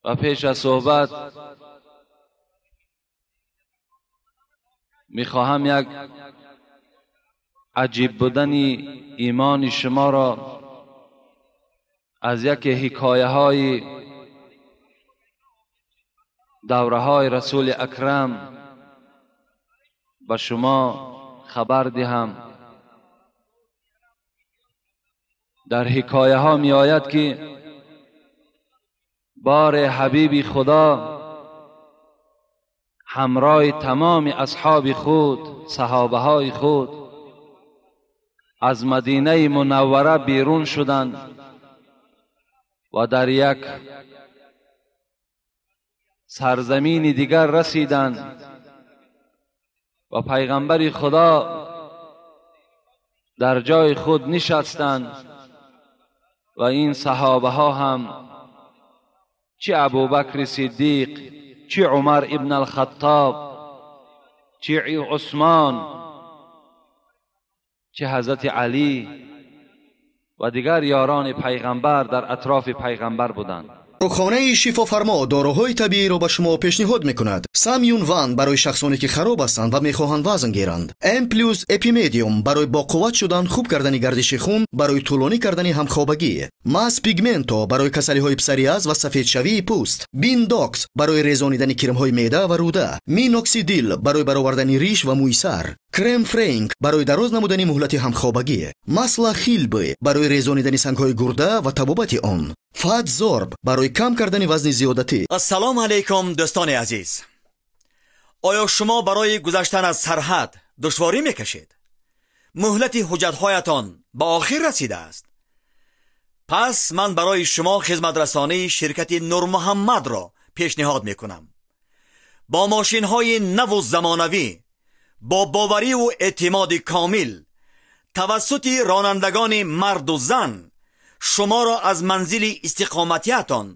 و پیش از صحبت میخواهم یک عجیب بودن ایمان شما را از یک حکایه های دوره های رسول اکرم به شما خبر دهم. در حکایه ها می آید که بار حبیب خدا همراه تمام اصحاب خود، صحابه های خود از مدینه منوره بیرون شدند و در یک سرزمین دیگر رسیدند و پیغمبر خدا در جای خود نشستند و این صحابه ها هم، چه ابوبکر صدیق، چه عمر ابن الخطاب، چه عثمان، چه حضرت علی و دیگر یاران پیغمبر در اطراف پیغمبر بودند. Дорухонаи Шифофармо доруҳои табииро ба шумо пешниҳод мекунад. Самюн Ван барои шахсоне ки хароб ҳастанд ва мехоҳанд вазн гиранд. М плюс Эпимедиум барои боқувват шудан, хуб кардани гардиши хун, барои тӯлонӣ кардани ҳамхобагӣ. Мас Пигменто барои касалиҳои псориаз ва сафедшавии пӯст. Биндокс барои резонидани кирмҳои меъда ва рӯда. Миноксидил барои баровардани риш ва мӯи сар. Крем Френк барои дароз намудани муҳлати ҳамхобагӣ. Масла Хилбы барои резонидани сангҳои гурда ва табобати он. Фатзорб барои кам кардани вазни зиёдатӣ. Ассалому алайкум, дӯстони азиз. Оё шумо барои гузаштан аз сарҳад душворӣ мекашед? Муҳлати ҳуҷҷатҳоятон ба охир расидааст? Пас ман барои шумо хизматрасонии ширкати Нурмуҳаммадро пешниҳод мекунам. Бо мошинҳои наву замонавӣ, бо бовариву эътимоди комил, тавассути ронандагони марду зан шуморо аз манзили истиқоматиятон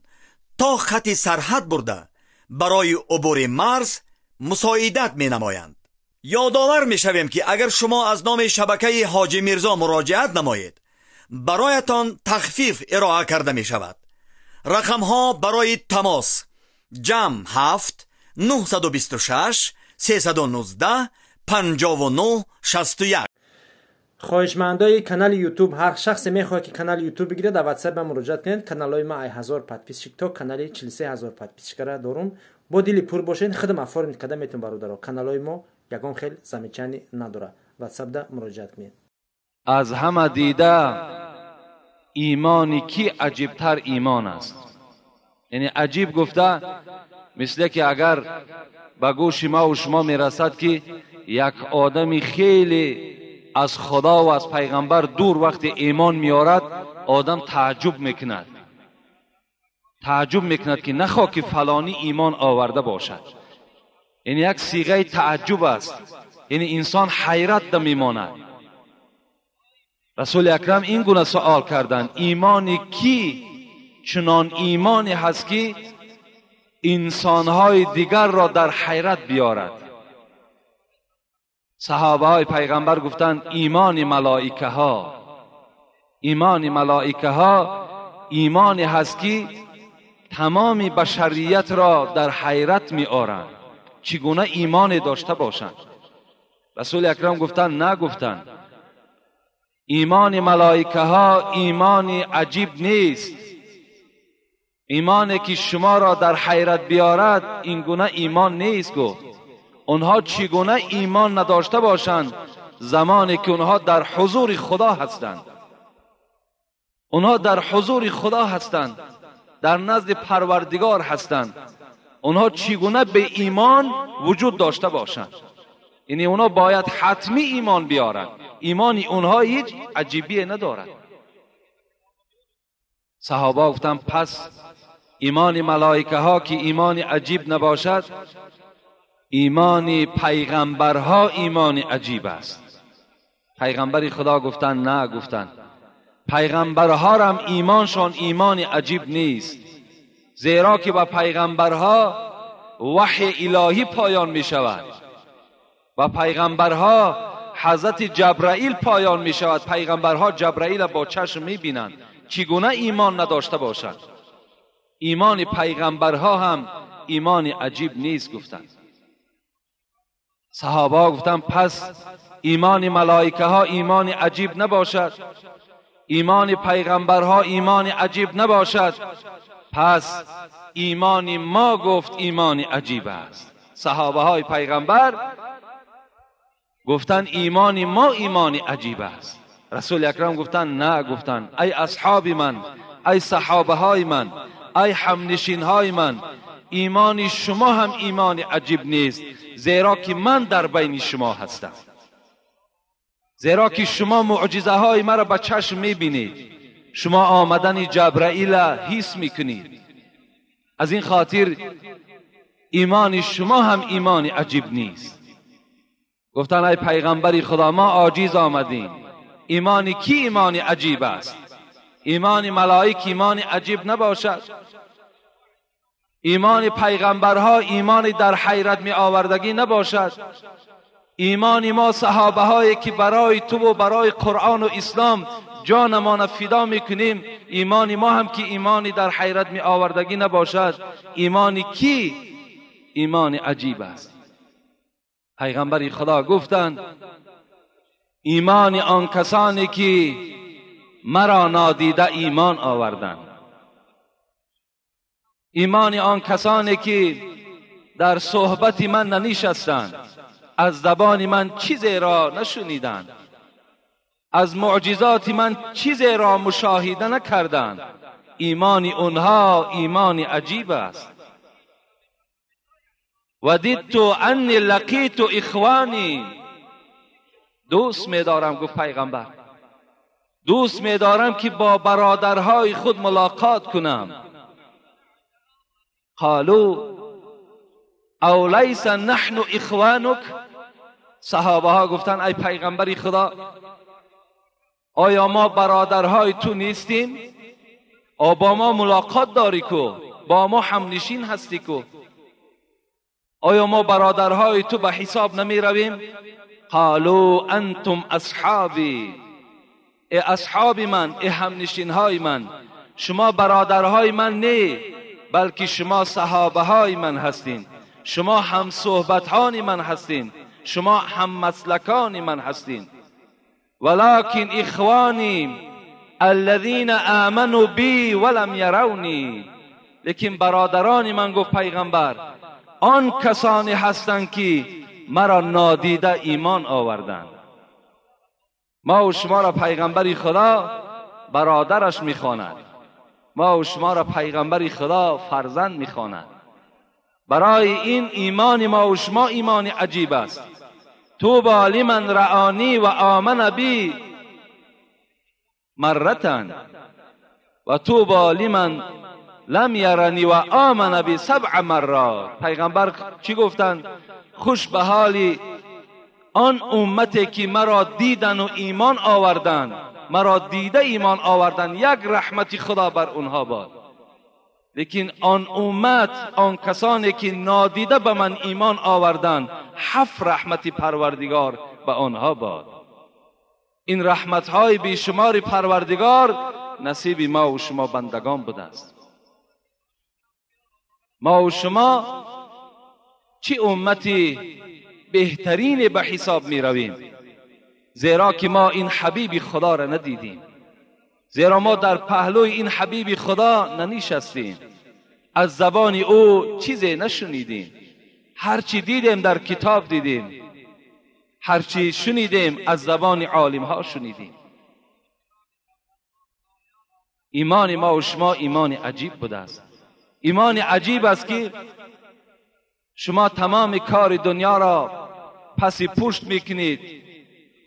то хати сарҳад бурда барои убури марз мусоидат менамоянд. Ёдовар мешавем, ки агар шумо аз номи шабакаи Ҳоҷи Мирзо муроҷиат намоед, бароятон тахфиф ироа карда мешавад. Рақамҳо барои тамос: ҷамъ 7 926 319 59 61. Хоҳишмандои канали Ютуб, ҳар шахсе мехоҳад, ки канали Ютуб бигирад, дар Ватсап ба муроҷиат кунед. Каналҳои ма ай 1000 подписчик то канали 43 000 подписчикара дорум. Бо дили пур бошед, худам оформить карда метавон, бародаро. Каналҳои мо ягон хел замечание надорад. Ватсапда муроҷиат кунед. Аз ҳама дида имони ки аҷибтар имон аст? Яъне аҷиб гуфта, мисле ки агар ба гӯши ма ва шумо мерасад, ки як одами хеле аз Худо ва аз пайғамбар дур вақте имон меорад, одам тааҷҷуб мекунад, тааҷҷуб мекунад, ки нахоҳ ки фалонӣ имон оварда бошад. Яъне як сиғаи тааҷҷуб аст, яъне инсон ҳайратда мемонад. Расули акрам ин гуна суол карданд: имони кӣ чунон имоне ҳаст, ки инсонҳои дигарро дар ҳайрат биёрад? Саҳобаҳои пайғамбар гуфтанд: имони малоикаҳо. Имони малоикаҳо имоне ҳаст, ки тамоми башариятро дар ҳайрат меоранд, чӣ гуна имоне дошта бошанд. Расули акрам гуфтанд: на, гуфтанд, имони малоикаҳо имони аҷиб нест. Имоне ки шуморо дар ҳайрат биёрад, ин гуна имон нест. Гуфт: онҳо чӣ гуна имон надошта бошанд, замоне ки онҳо дар ҳузури Худо ҳастанд? Онҳо дар ҳузури Худо ҳастанд, дар назди Парвардигор ҳастанд. Онҳо чӣ гуна бе имон вуҷуд дошта бошанд? Яъне онҳо бояд ҳатмӣ имон биёранд. Имони онҳо ҳеҷ аҷибие надорад. Саҳоба гуфтанд: пас имони малоикаҳо ки имони аҷиб набошад, имони пайғамбарҳо имони аҷиб аст. Пайғамбари Худо гуфтанд: на, гуфтанд, пайғамбарҳорам имоншон имони аҷиб нест, зеро ки ба пайғамбарҳо ваҳи илоҳӣ поён мешавад, ба пайғамбарҳо ҳазрати Ҷабраил поён мешавад. Пайғамбарҳо Ҷабраила бо чашм мебинанд, чӣ гуна имон надошта бошанд? ایمان پیغمبرها هم ایمان عجیب نیست گفتند. صحابه گفتند پس ایمان ملائکه ها ایمان عجیب نباشد، ایمان پیغمبرها ایمان عجیب نباشد، پس ایمان ما گفت ایمان عجیب است. صحابه های پیغمبر گفتند ایمان ما ایمان عجیب است. رسول اکرم گفتند نه، گفتند ای اصحاب من، ای صحابه های من، ای همنشین های من، ایمان شما هم ایمان عجیب نیست، زیرا که من در بین شما هستم، زیرا که شما معجزه های مرا به چشم میبینید، شما آمدن جبرائیل حس میکنید، از این خاطر ایمان شما هم ایمان عجیب نیست. گفتن ای پیغمبر خدا ما عاجز آمدیم، ایمان کی ایمان عجیب است؟ ایمان ملائک ایمان عجیب نباشد، ایمان پیغمبرها ایمان در حیرت می آوردگی نباشد، ایمان ما صحابه هایی که برای تو و برای قرآن و اسلام جانمان فدا میکنیم، ایمان ما هم که ایمانی در حیرت می آوردگی نباشد، ایمان کی ایمان عجیب است؟ پیغمبر خدا گفتند ایمان آن کسانی که مرا نادیده ایمان آوردند، ایمان آن کسانی که در صحبت من ننشستند، از زبان من چیزی را نشنیدند، از معجزات من چیزی را مشاهده نکردند، ایمان اونها ایمان عجیب است. وددت انی لقیت اخوانی، دوست می‌دارم، گفت پیغمبر، دوست می‌دارم که با برادرهای خود ملاقات کنم. قالوا او لیس نحن اخوانک، صحابه ها گفتن ای پیغمبر خدا آیا ما برادرهای تو نیستیم؟ با ما ملاقات داری کو، با ما همنشین هستی کو، آیا ما برادرهای تو به حساب نمی رویم؟ قالوا انتم اصحابی، ای اصحاب من، ای همنشین های من، شما برادرهای من نه، بلکه شما صحابه های من هستین، شما هم صحبتان من هستین، شما هم مسلکان من هستین. ولكن اخوانی الذین آمنوا بی ولم یرونی، لیکن برادران من، گفت پیغمبر، آن کسانی هستند که مرا نادیده ایمان آوردند. ما و شما را پیغمبر خدا برادرش میخواند، ما و شما را پیغمبر خدا فرزند میخواند. برای این ایمان ما و شما ایمان عجیب است. طوبی لمن رآنی و آمن بی مرة و طوبی لمن لم یرنی و آمن بی سبع مرات. پیغمبر چی گفتند؟ خوش به حال آن امتی که مرا دیدن و ایمان آوردند، مرا دیده ایمان آوردند، یک رحمت خدا بر اونها باد. لیکن آن امت، آن کسانی که نادیده به من ایمان آوردند، 7 رحمت پروردگار به آنها باد. این رحمت‌های بیشمار پروردگار نصیب ما و شما بندگان بوده است. ما و شما چه امتی بهترین به حساب می رویم، زیرا که ما این حبیب خدا را ندیدیم، زیرا ما در پهلوی این حبیب خدا ننشستیم، از زبان او چیزی نشنیدیم، هرچی دیدیم در کتاب دیدیم، هرچی شنیدیم از زبان عالم ها شنیدیم. ایمان ما و شما ایمان عجیب بوده است. ایمان عجیب است که شما تمام کار دنیا را پس پشت میکنید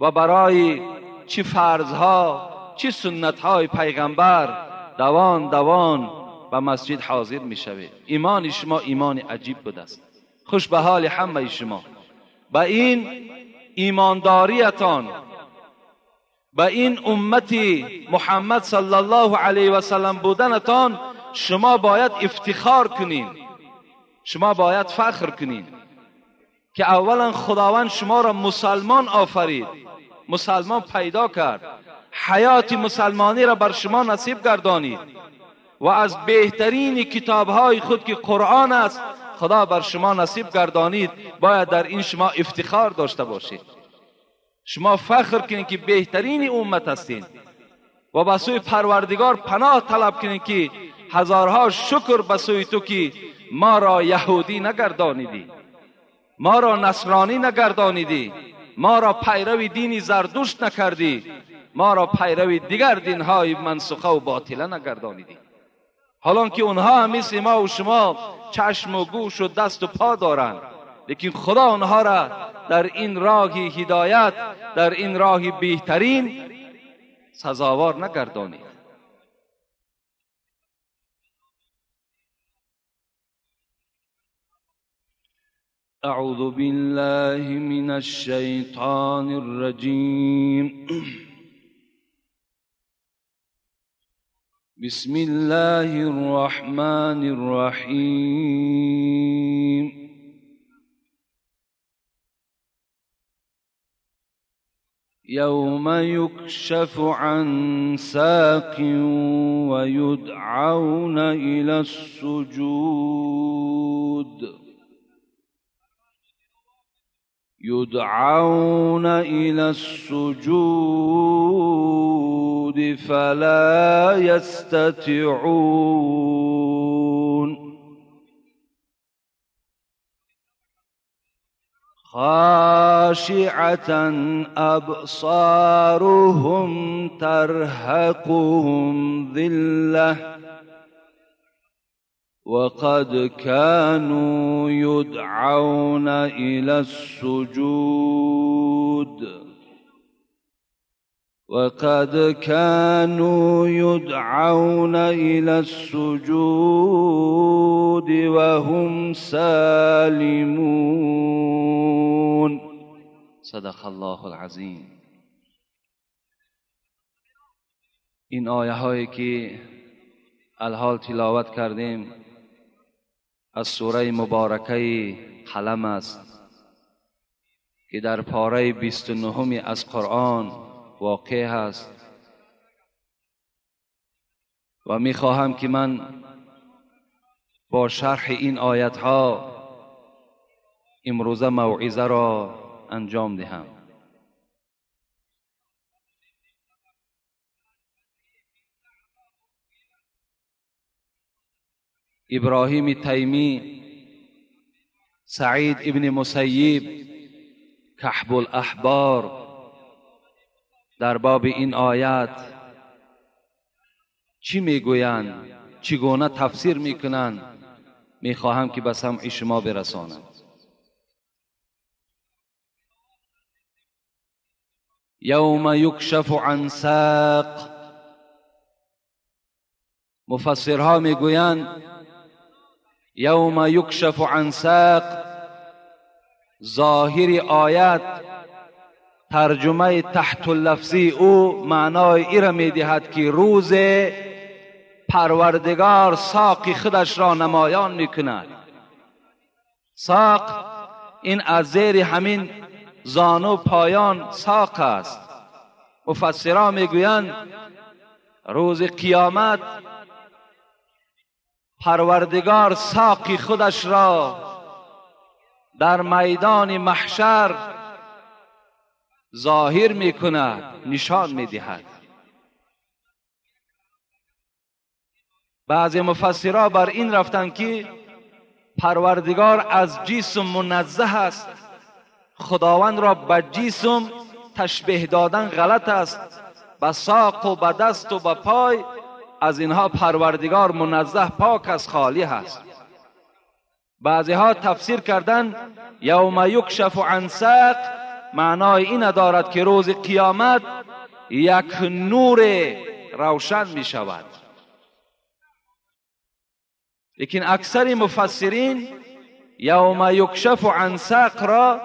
و برای چه فرضها چه سنتهای پیغمبر دوان دوان به مسجد حاضر میشوید. ایمان شما ایمان عجیب بوده است. خوش به حال همه شما، به این ایمانداریتان، به این امتی محمد صلی الله علیه و سلم بودنتان شما باید افتخار کنین، شما باید فخر کنین که اولا خداوند شما را مسلمان آفرید، مسلمان پیدا کرد، حیات مسلمانی را بر شما نصیب گردانید، و از بهترین کتابهای خود که قرآن است خدا بر شما نصیب گردانید. باید در این شما افتخار داشته باشید، شما فخر کنید که بهترین امت هستید و به سوی پروردگار پناه طلب کنید که هزارها شکر به سوی تو که ما را یهودی نگردانیدی، ما را نصرانی نگردانیدی، ما را پیرو دین زردشت نکردی، ما را پیرو دیگر دینهای منسوخه و باطله نگردانیدی. حالان که اونها هم مثل ما و شما چشم و گوش و دست و پا دارند، لیکن خدا آنها را در این راه هدایت، در این راه بهترین سزاوار نگردانید. اعوذ بالله من الشیطان الرجیم. بسم الله الرحمن الرحیم. یوم یکشف عن ساق ویدعون الی السجود يدعون إلى السجود فلا يستطيعون. خاشعة أبصارهم ترهقهم ذلة وقد كانوا يدعون إلى السجود وقد كانوا يدعون إلى السجود وهم سالمون. صدق الله العظیم. این آیه هایی که الحال تلاوت کردیم از سوره مبارکه قلم است که در پاره 29 از قرآن واقع است و میخواهم که من با شرح این آیت ها امروزه موعظه را انجام دهم. ابراهیم تیمی، سعید ابن مسیب، کعب الاحبار در باب این آیت چی میگویند، چگونه تفسیر میکنند، میخواهم که به سمع شما برسانم. یوم یکشف عن ساق. مفسرها میگویند یوم یکشف عن ساق ظاهر آیت ترجمه تحت اللفظی او معنای ای را میدهد که روز پروردگار ساق خودش را نمایان میکند. ساق این از زیر همین زانو پایان ساق است. مفسران میگویند روز قیامت پروردگار ساق خودش را در میدان محشر ظاهر میکند، نشان میدهد. بعضی مفسرها بر این رفتند که پروردگار از جسم منزه است، خداوند را به جسم تشبیه دادن غلط است، به ساق و به دست و به پای از اینها پروردگار منزه پاک از خالی هست. بعضی ها تفسیر کردن یوم یکشف عن ساق معنای این دارد که روز قیامت یک نور روشن می شود. لیکن اکثر مفسرین یوم یکشف عن ساق را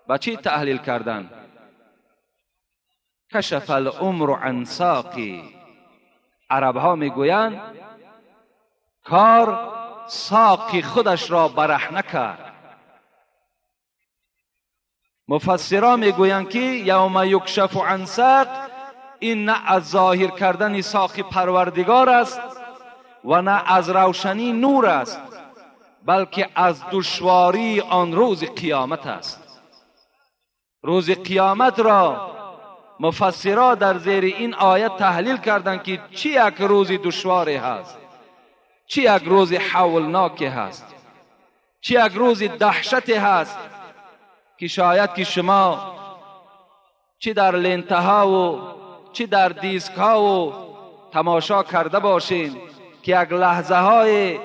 با چی تحلیل کردن؟ کشف الامر عن ساقی. عرب ها میگویند کار ساقی خودش را برهنه کرد. مفسران میگویند که یوم یکشف عن ساق این نه از ظاهر کردن ساق پروردگار است، و نه از روشنی نور است، بلکه از دشواری آن روز قیامت است. روز قیامت را مفسرا در زیر این آیت تحلیل کردند که چی یک روز دشواری هست، چی یک روز حولناکی هست، چی یک روز دهشتی هست که شاید که شما چی در لنتها و چی در دیسک ها و تماشا کرده باشین که یک لحظه های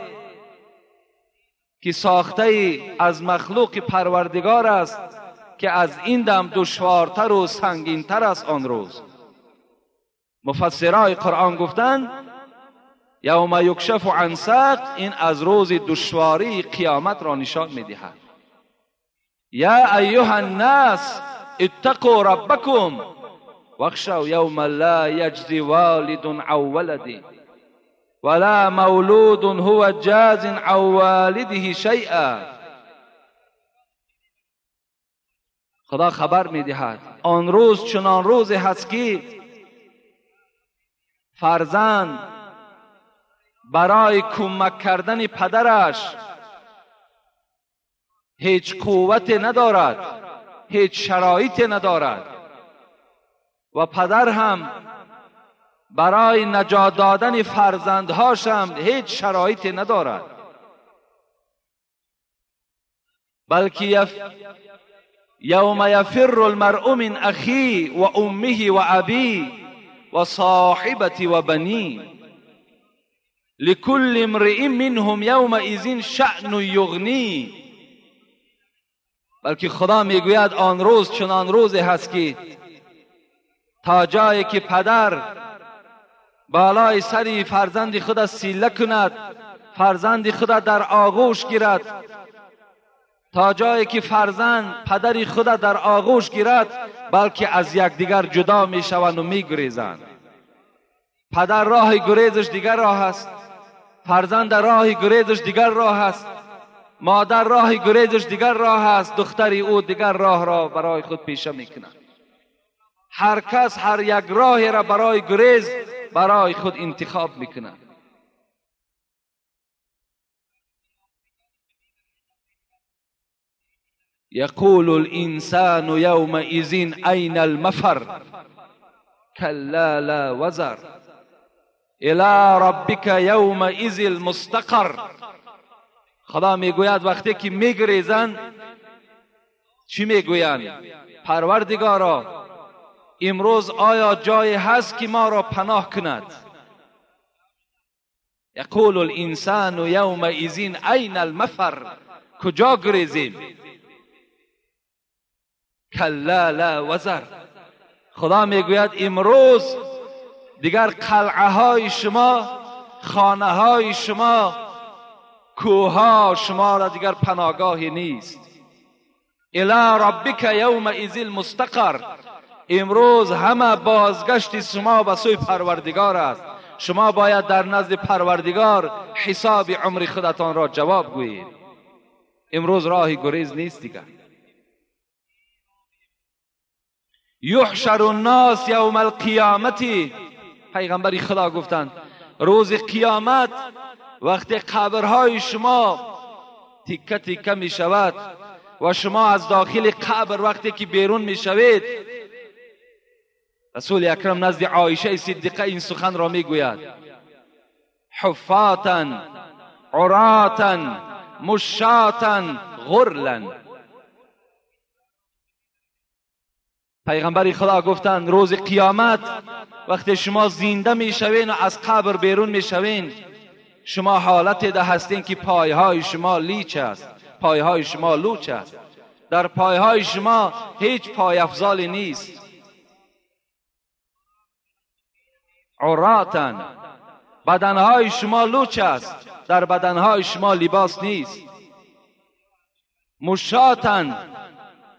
که ساخته از مخلوق پروردگار است که از این دم دشوارتر و سنگینتر است آن روز. مفسرای قرآن گفتند یوم یکشف عن ساق، این از روز دشواری قیامت را نشان میدهد. یا ایها الناس اتقوا ربکم واخشوا یوم لا یجزی والد عن ولده ولا مولود هو جاز عن والده شیئا. خدا خبر میدهد آن روز چنان روزی هست که فرزند برای کمک کردن پدرش هیچ قوت ندارد، هیچ شرایط ندارد و پدر هم برای نجات دادن فرزندهاش هم هیچ شرایطی ندارد، بلکه یوم یفر المرء من اخی و امه و ابی و صاحبته و بنی لكل امرئ منهم یومئذ شأن یغنی. بلکه خدا میگوید آن روز چنان روزی هست که تا جایی که پدر بالای سری فرزند خود سیله کند، فرزند خود در آغوش گیرد، تا جایی که فرزند پدر خود در آغوش گیرد، بلکه از یکدیگر جدا میشوند و میگریزند. پدر راه گریزش دیگر راه است، فرزند راه گریزش دیگر راه است، مادر راه گریزش دیگر راه است، دختری او دیگر راه را برای خود پیشه میکند. هر کس هر یک راه را برای گریز برای خود انتخاب میکند. یقول الانسان یومئذ این المفر کلا لا وزر الی ربک یومئذ المستقر. خدا میگوید وقتی که میگریزند چی میگویند؟ پروردگارا امروز آیا جای هست که ما را پناه کند؟ یقول الانسان یومئذ این المفر، کجا گریزیم؟ کلا لا وزر. خدا میگوید امروز دیگر قلعه های شما، خانه های شما، کوه شما را دیگر پناهگاهی نیست. الی ربک یومئذ المستقر. امروز همه بازگشت شما به سوی پروردگار است. شما باید در نزد پروردگار حساب عمر خودتان را جواب گویید. امروز راه گریز نیست دیگر. یحشر الناس یوم القیامت، پیغمبر خدا گفتند روز قیامت وقتی قبرهای شما تیکه تیکه می شود و شما از داخل قبر وقتی که بیرون می شوید، رسول اکرم نزد عایشه صدیقه این سخن را می گوید: حفاتا عراتا مشاتا غرلا. پیغمبر خدا گفتند روز قیامت وقتی شما زنده می شوین و از قبر بیرون می شوین، شما حالت ده هستین که پایهای شما لیچ است، پایهای شما لوچ است، در پایهای شما هیچ پای افزالی نیست. عراتن، بدنهای شما لوچ است، در بدنهای شما لباس نیست. مشاتن،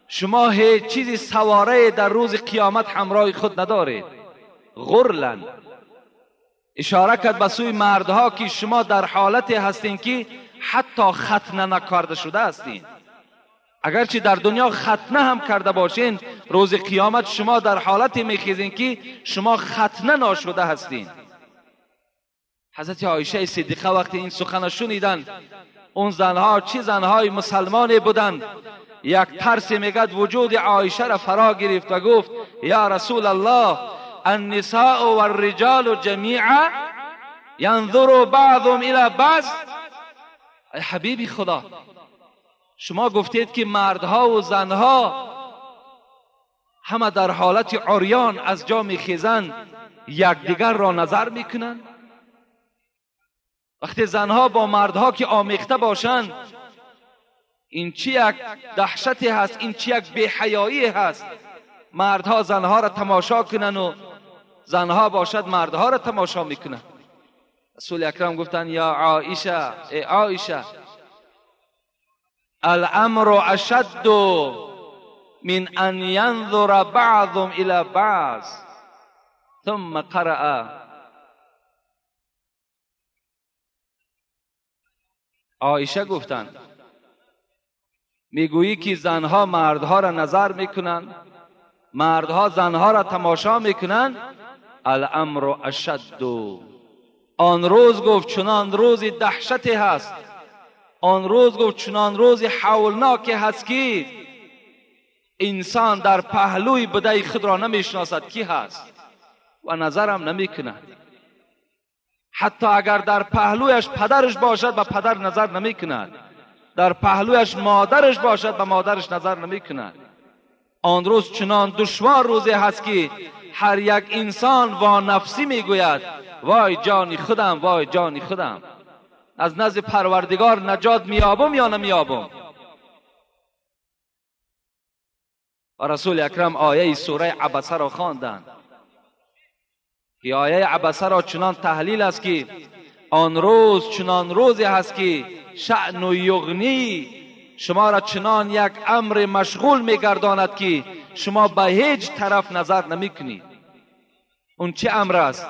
شما هیچ چیزی سواره در روز قیامت همراه خود ندارید. غرلن، اشاره کرد به سوی مردها که شما در حالت هستین که حتی ختنه نکرده شده هستین. اگرچه در دنیا ختنه هم کرده باشین، روز قیامت شما در حالت میخیزین که شما ختنه ناشده هستین. حضرت عایشه صدیقه وقتی این سخن شنیدند، اون زنها چه زنهای مسلمانی بودند، یک ترس میگد وجود عایشه را فرا گرفت و گفت یا رسول الله النساء والرجال جمیعا ینظر بعضهم الی بعض. ای حبیبی خدا، شما گفتید که مردها و زنها همه در حالت عریان از جا میخیزند، یکدیگر را نظر میکنند. وقتی زنها با مردها که آمیخته باشند، این چی یک دهشتی هست، این چی یک بی‌حیایی هست. مردها زنها را تماشا کنند و زنها باشد مردها را تماشا میکنند. رسول اکرم گفتند یا عایشه، ای عایشه، الامر اشد من ان ینظر بعضهم الى بعض. ثم قرأ. عایشه گفتند میگویی که زنها مردها را نظر میکنند، مردها زنها را تماشا میکنند. الامر اشد. آن روز گفت چنان روز دهشتی هست، آن روز گفت چنان روز حولناکی هست که انسان در پهلوی بدای خود را نمیشناسد کی هست و نظرم نمیکند. حتی اگر در پهلویش پدرش باشد به پدر نظر نمیکند، در پهلویش مادرش باشد به مادرش نظر نمیکند. آن روز چنان دشوار روزی هست که هر یک انسان وا نفسی میگوید وای جانی خودم، وای جانی خودم، از نزد پروردگار نجات میابم یا نمیابم. و رسول اکرم آیه سوره عبسه را خواندند که آیه عبسه را چنان تحلیل است که آن روز چنان روزی هست که شأن و یغنی شما را چنان یک امر مشغول میگرداند که شما به هیچ طرف نظر نمیکنید. اون چه امر است؟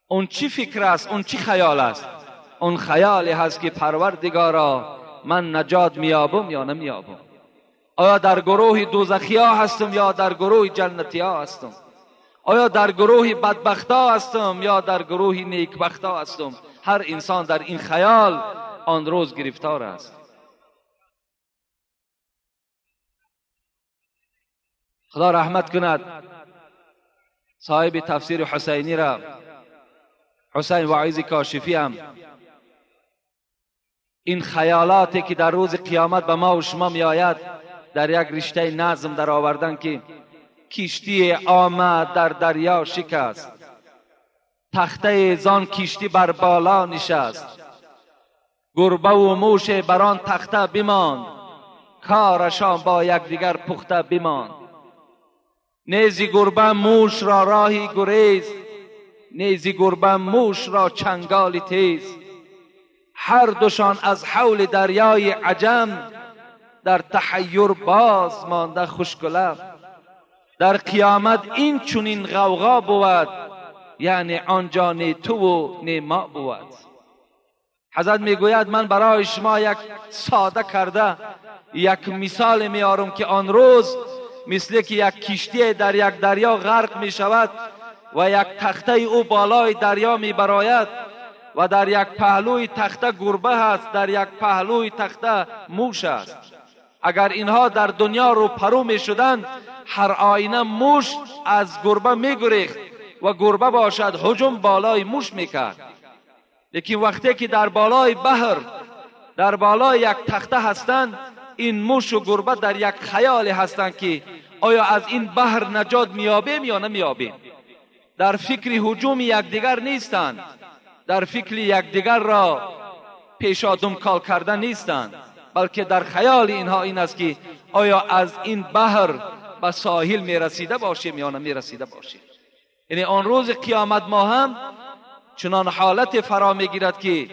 اون چی فکر است؟ اون چی خیال است؟ اون خیالی هست که پروردگارا من نجات میابم یا نمیابم؟ آیا در گروه دوزخی ها هستم یا در گروه جنتی ها هستم؟ آیا در گروه بدبخت ها هستم یا در گروه نیکبخت ها هستم؟ هر انسان در این خیال آن روز گرفتار است. خدا رحمت کند صاحب تفسیر حسینی را، حسین واعظ کاشفی هم این خیالاتی که در روز قیامت به ما و شما می آید در یک رشته نظم در آوردن که کشتی آمد در دریا شکست، تخته زان کشتی بر بالا نشست، گربه و موش بر آن تخته بماند، کارشان با یکدیگر پخته بماند. نیزی گربه موش را راهی گریز، نیزی گربه موش را چنگال تیز، هر دوشان از حول دریای عجم، در تحیر باز مانده خشک لب. در قیامت این چنین غوغا بود، یعنی آنجا نه تو و نه ما بود. حضرت میگوید من برای شما یک ساده کرده یک مثال میارم که آن روز مثل که یک کشتی در یک دریا غرق می شود و یک تخته او بالای دریا می براید و در یک پهلوی تخته گربه هست، در یک پهلوی تخته موش است. اگر اینها در دنیا رو پرو می شدند، هر آینه موش از گربه می گریخت و گربه باشد هجوم بالای موش می کرد. لیکن وقتی که در بالای بحر در بالای یک تخته هستند، این موش و گربه در یک خیال هستند که آیا از این بحر نجات میابیم یا نمیابیم. در فکر هجوم یکدیگر نیستند، در فکر یکدیگر را پیشا دمکال کردن نیستند، بلکه در خیال اینها این است که آیا از این بحر به ساحل میرسیده باشیم یا نمیرسیده باشیم. یعنی آن روز قیامت ما هم چنان حالت فرا میگیرد که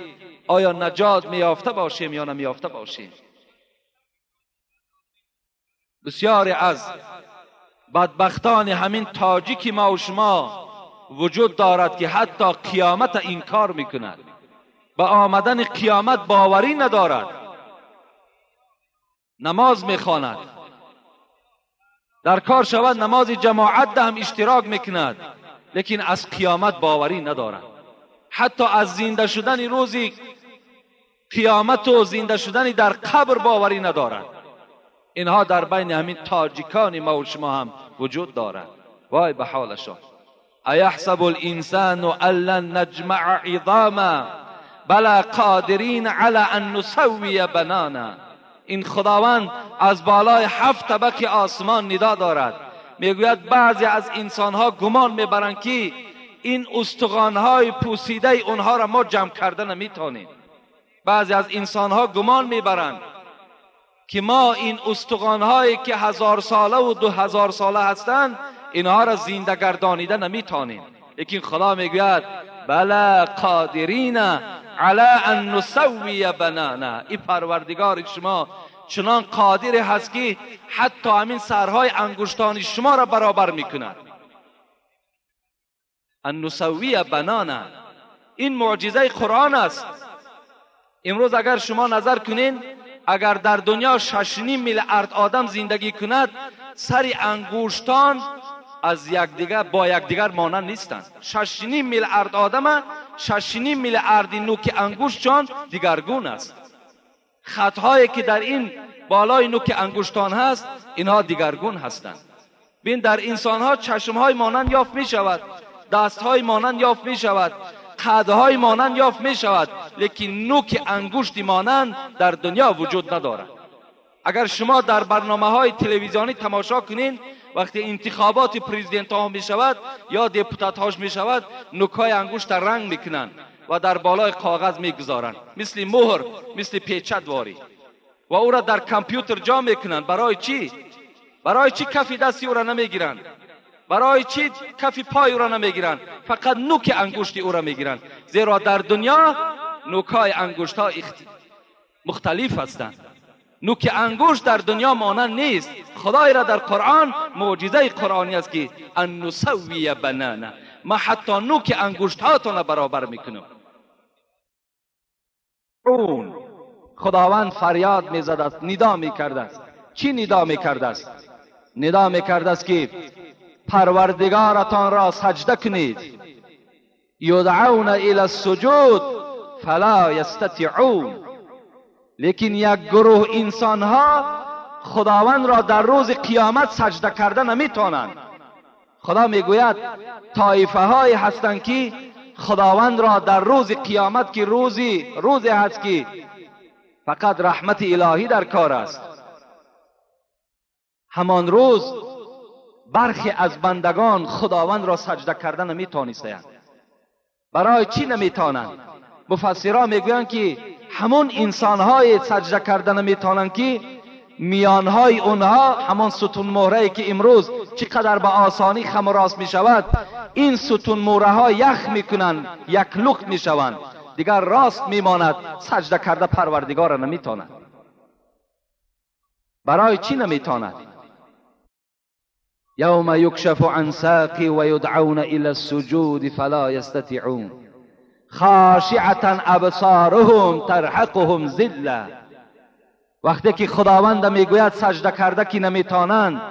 آیا نجات میافته باشیم یا نمیافته باشیم. بسیاری از بدبختان همین تاجیک ما و شما وجود دارد که حتی قیامت انکار میکند، به آمدن قیامت باوری ندارد، نماز میخواند، در کار شود نماز جماعت هم اشتراک میکند، لیکن از قیامت باوری ندارد. حتی از زنده شدن روز قیامت و زنده شدن در قبر باوری ندارند. اینها در بین همین تاجیکان ما و شما هم وجود دارند. وای به حالشان. ایحسب الانسان ان لن نجمع عظاما بلا قادرین علی ان نسوی بنانا. این خداوند از بالای 7 طبق آسمان ندا دارد، میگوید بعضی از انسانها گمان میبرند که این استخوانهای پوسیده اونها را ما جمع کرده نمیتونیم. بعضی از انسانها گمان میبرند که ما این استخوانهایی که 1000 ساله و 2000 ساله هستند اینها را زنده گردانیده نمیتونیم. لیکن خدا میگوید بلا قادرین علی ان نسوی بنانا. این پروردگار شما چنان قادر هست که حتی همین سرهای انگشتان شما را برابر میکند. ان نسوی بنانا، این معجزه قرآن است. امروز اگر شما نظر کنین، اگر در دنیا 6.5 میلیارد آدم زندگی کند، سر انگشتان از یکدیگر با یکدیگر مانند نیستند. 6.5 میلیارد آدم، 6.5 میلیارد نوک انگشتشان دیگرگون است. خطهایی که در این بالای نوک انگشتان هست، اینها دیگرگون هستند. بین در انسانها چشمهای مانند یافت می شود، دستهای مانند یافت می شود، قدهای مانند یافت می شود، لیکن نوک انگشت مانند در دنیا وجود ندارد. اگر شما در برنامه های تلویزیونی تماشا کنین، وقتی انتخابات پرزیدنت ها می شود یا دپوتات هاش می شود، نوکای انگشت رنگ میکنند و در بالای کاغذ میگذارند، مثل مهر، مثل پیچت واری، و او را در کامپیوتر جا میکنند. برای چی؟ برای چی کف دستی او را نمیگیرند؟ برای چی کف پای او را نمیگیرند؟ فقط نوک انگشت او را میگیرند، زیرا در دنیا نوکای انگشت ها مختلف هستند. نوک انگشت در دنیا مانند نیست. خدای را در قرآن معجزه قرآنی است که ان نسوی بنانا، ما حتی نوک انگشت هاتون برابر میکنم. اون خداوند فریاد میزد است، ندا میکرده است. چی ندا میکرده است؟ ندا میکرده است که پروردگارتان را سجده کنید. یدعون الی السجود فلا یستطیعون. لیکن یک گروه انسان ها خداوند را در روز قیامت سجده کرده نمیتونند. خدا میگوید طایفه های هستند که خداوند را در روز قیامت که روزی هست که فقط رحمت الهی در کار است، همان روز برخی از بندگان خداوند را سجده کرده نمیتونستند. برای چی نمیتونند؟ مفسران میگویند که همون انسانهای سجده کرده نمیتونند که میانهای اونها، همان ستون مهره‌ای که امروز چقدر به آسانی خم و راست میشود، این ستون مهره ها یخ میکنند، یک لخت میشوند، دیگر راست میماند، سجده کرده پروردگار را نمیتواند. برای چی نمیتواند؟ یوم یکشف عن ساق و یدعون الی السجود فلا یستطیعون خاشعة ابصارهم ترهقهم ذله. وقتی که خداوند میگوید سجده کرده که نمیتانند،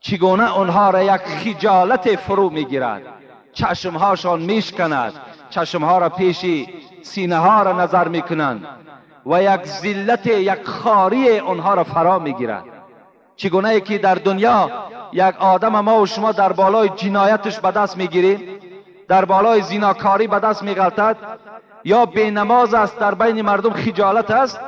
چگونه آنها را یک خجالت فرو میگیرد، چشمهاشان میشکند، چشمها را پیش سینه ها را نظر میکنند و یک ذلت، یک خاری آنها را فرا میگیرد. چگونه که در دنیا یک آدم ما و شما در بالای جنایتش به دست میگیریم، در بالای زیناکاری به دست میغلطد، یا بینماز است، در بین مردم خجالت است،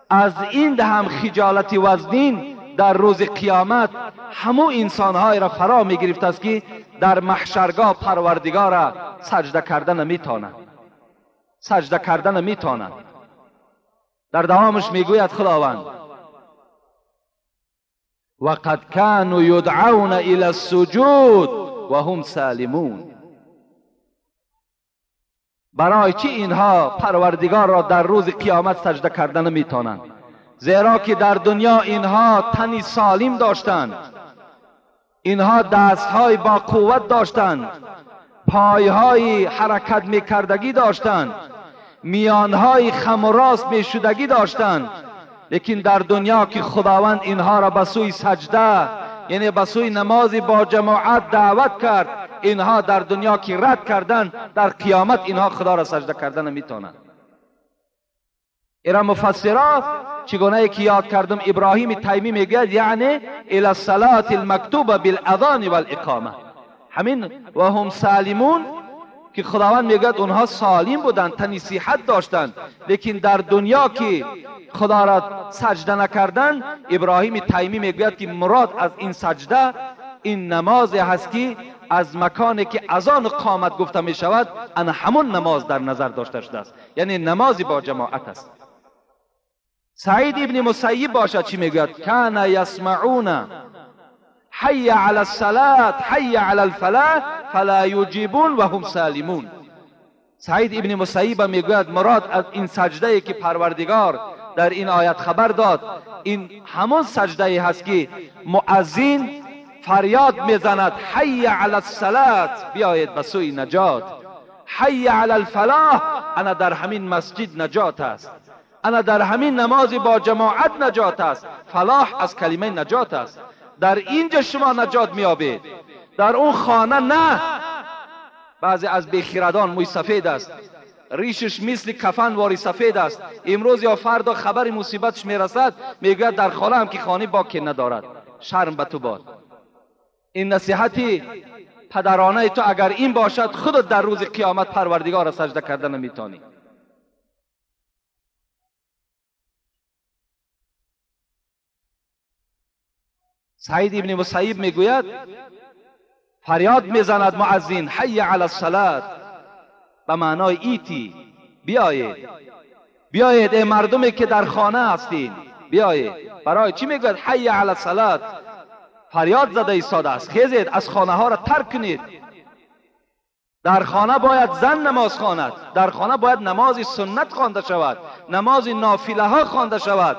از این هم خجالت وزنین در روز قیامت همو انسانهای را فرا میگرفت است که در محشرگاه پروردگار را سجده کرده نمیتانند، سجده کرده نمیتانند. در دوامش میگوید خداوند وقد كانوا يدعون الى السجود وهم سالمون. برای چی اینها پروردگار را در روز قیامت سجده کرده نمیتونند؟ زیرا که در دنیا اینها تنی سالم داشتند، اینها دستهای با قوت داشتند، پایهای حرکت میکردگی داشتند، میانهای خم و راست میشدگی داشتند، لیکن در دنیا که خداوند اینها را به سوی سجده، یعنی به سوی نماز با جماعت دعوت کرد، اینها در دنیا که رد کردن، در قیامت اینها خدا را سجده کردن نمیتونند. ایرا مفسرا چگونه که یاد کردم، ابراهیم تیمی میگوید یعنی الی الصلاة المکتوبة بالاذان والاقامه. همین و هم سالمون که خداوند میگوید اونها سالم بودند، تنی صحت داشتند، لیکن در دنیا که خدا را سجده نکردن، ابراهیم تیمی میگوید که مراد از این سجده این نماز هست که از مکانی که اذان قامت گفته می شود، ان همون نماز در نظر داشته شده است، یعنی نماز با جماعت است. سعید ابن مسیب باشد چی میگوید؟ کان یسمعون حی علی الصلاة حی علی الفلاح فلا یجیبون و هم سالمون. سعید ابن مسیب میگوید مراد از این سجده که پروردگار در این آیت خبر داد، این همون سجده هست که مؤذن فریاد میزند حی علی الصلاة، بیایید به سوی نجات، حی علی الفلاح، انا در همین مسجد نجات است، انا در همین نماز با جماعت نجات است. فلاح از کلمه نجات است. در اینجا شما نجات میابید، در اون خانه نه. بعضی از بیخیردان موی سفید است، ریشش مثل کفن واری سفید است، امروز یا فردا خبر مصیبتش میرسد، میگوید در خانه هم که خانه باکی ندارد. شرم به تو باد. این نصیحتی پدرانه تو اگر این باشد، خودت در روز قیامت پروردگار را سجده کردن نمیتونی. سعید ابن مسیب میگوید فریاد میزند مؤذن حی علی الصلاة، به معنای ایتی، بیایید، بیایید ای مردمی که در خانه هستین، بیایید. برای چی میگوید حی علی الصلاة؟ فریاد زده ایستاده است، خیزید از خانه ها را ترک کنید. در خانه باید زن نماز خواند، در خانه باید نماز سنت خوانده شود، نماز نافله ها خوانده شود،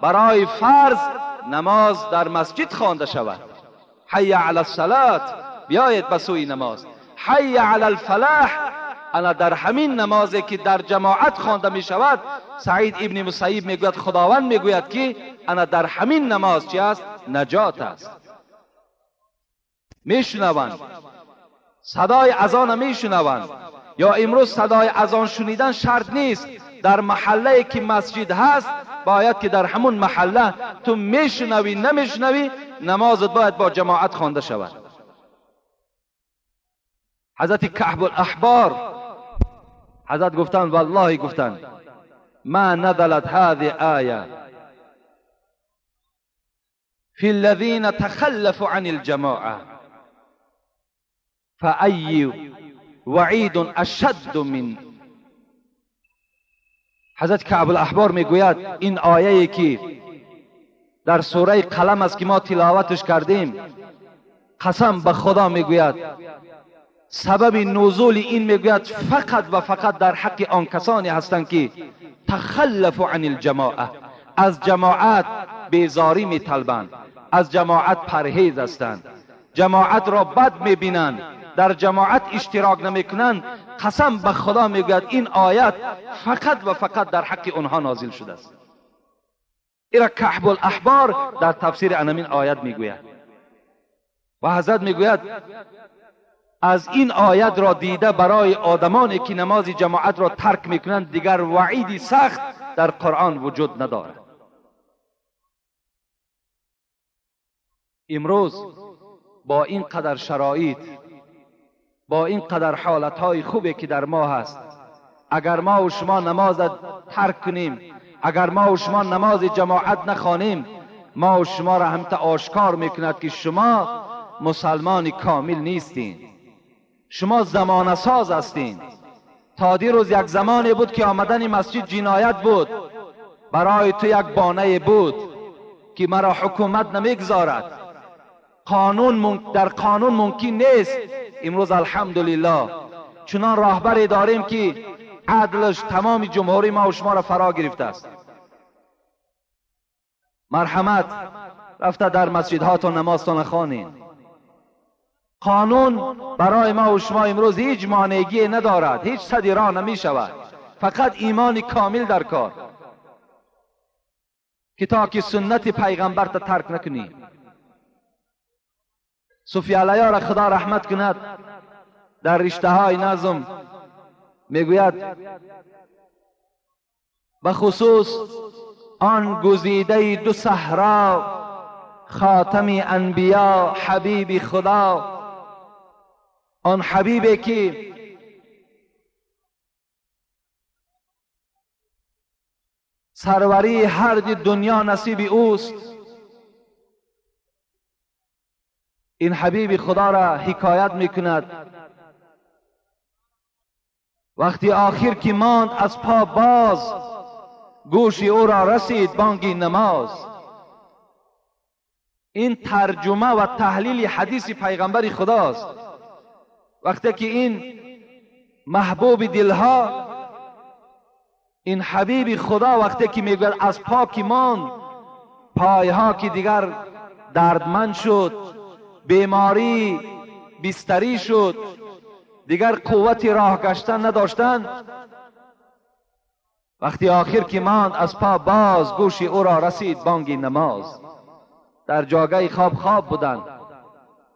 برای فرض نماز در مسجد خوانده شود. حی علی الصلاة، بیایید به سوی نماز. حی علی الفلاح، انا در همین نمازی که در جماعت خوانده می شود، سعید ابن مسیب میگوید خداوند میگوید که انا در همین نماز چی است؟ نجات است. میشنوند صدای اذان، میشنوند. یا امروز صدای اذان شنیدن شرط نیست، در محله که مسجد هست باید که در همون محله تو میشنوی نمیشنوی، نمازت باید با جماعت خوانده شود. حضرت کعب الاحبار حضرت گفتند والله گفتند ما نزلت هذه آیه فی الذین تخلفوا عن الجماعه فأی وعید اشد من. حضرت کعب الاحبار میگوید این آیه که در سوره قلم است که ما تلاوتش کردیم، قسم به خدا میگوید سبب نزول این میگوید فقط و فقط در حق آن کسانی هستند که تخلفوا عن الجماعه، از جماعت بیزاری میطلبند، از جماعت پرهیز هستند، جماعت را بد میبینند، در جماعت اشتراک نمیکنند. قسم به خدا میگوید این آیت فقط و فقط در حق آنها نازل شده است. ایرا کعب الاحبار در تفسیر انمین آیت میگوید و حضرت میگوید از این آیت را دیده برای آدمانی که نماز جماعت را ترک میکنند دیگر وعیدی سخت در قرآن وجود ندارد. امروز با این قدر شرایط، با این قدر حالتهای خوبی که در ما هست، اگر ما و شما نماز ترک کنیم، اگر ما و شما نماز جماعت نخوانیم، ما و شما را هم تا آشکار میکند که شما مسلمان کامل نیستین، شما زمانه ساز هستین. تا دیروز یک زمانی بود که آمدن مسجد جنایت بود، برای تو یک بانه بود که مرا حکومت نمیگذارد، قانون در قانون ممکن نیست. امروز الحمدلله چنان راهبری داریم که عدلش تمام جمهوری ما و شما را فرا گرفته است. مرحمت رفته در مسجدهاتون نمازتان خوانین. قانون برای ما و شما امروز هیچ مانعگی ندارد، هیچ سدی راه نمی شود، فقط ایمان کامل در کار که تا که سنت پیغمبر تا ترک نکنی. صوفی علیه را خدا رحمت کند، در رشته های نظم میگوید به خصوص آن گزیده دو صحرا، خاتم انبیا، حبیب خدا، آن حبیبی که سروری هر دنیا نصیب اوست، این حبیب خدا را حکایت میکند. وقتی آخر که ماند از پا باز، گوش او را رسید بانگ نماز. این ترجمه و تحلیل حدیث پیغمبر خداست. وقتی که این محبوب دلها، این حبیب خدا وقتی که میگوید از پا که ماند، پایها که دیگر دردمند شد، بیماری بستری شد، دیگر قوت راه گشتن نداشتند، وقتی آخر که ماند از پا باز، گوش او را رسید بانگ نماز. در جاگه خواب خواب بودند،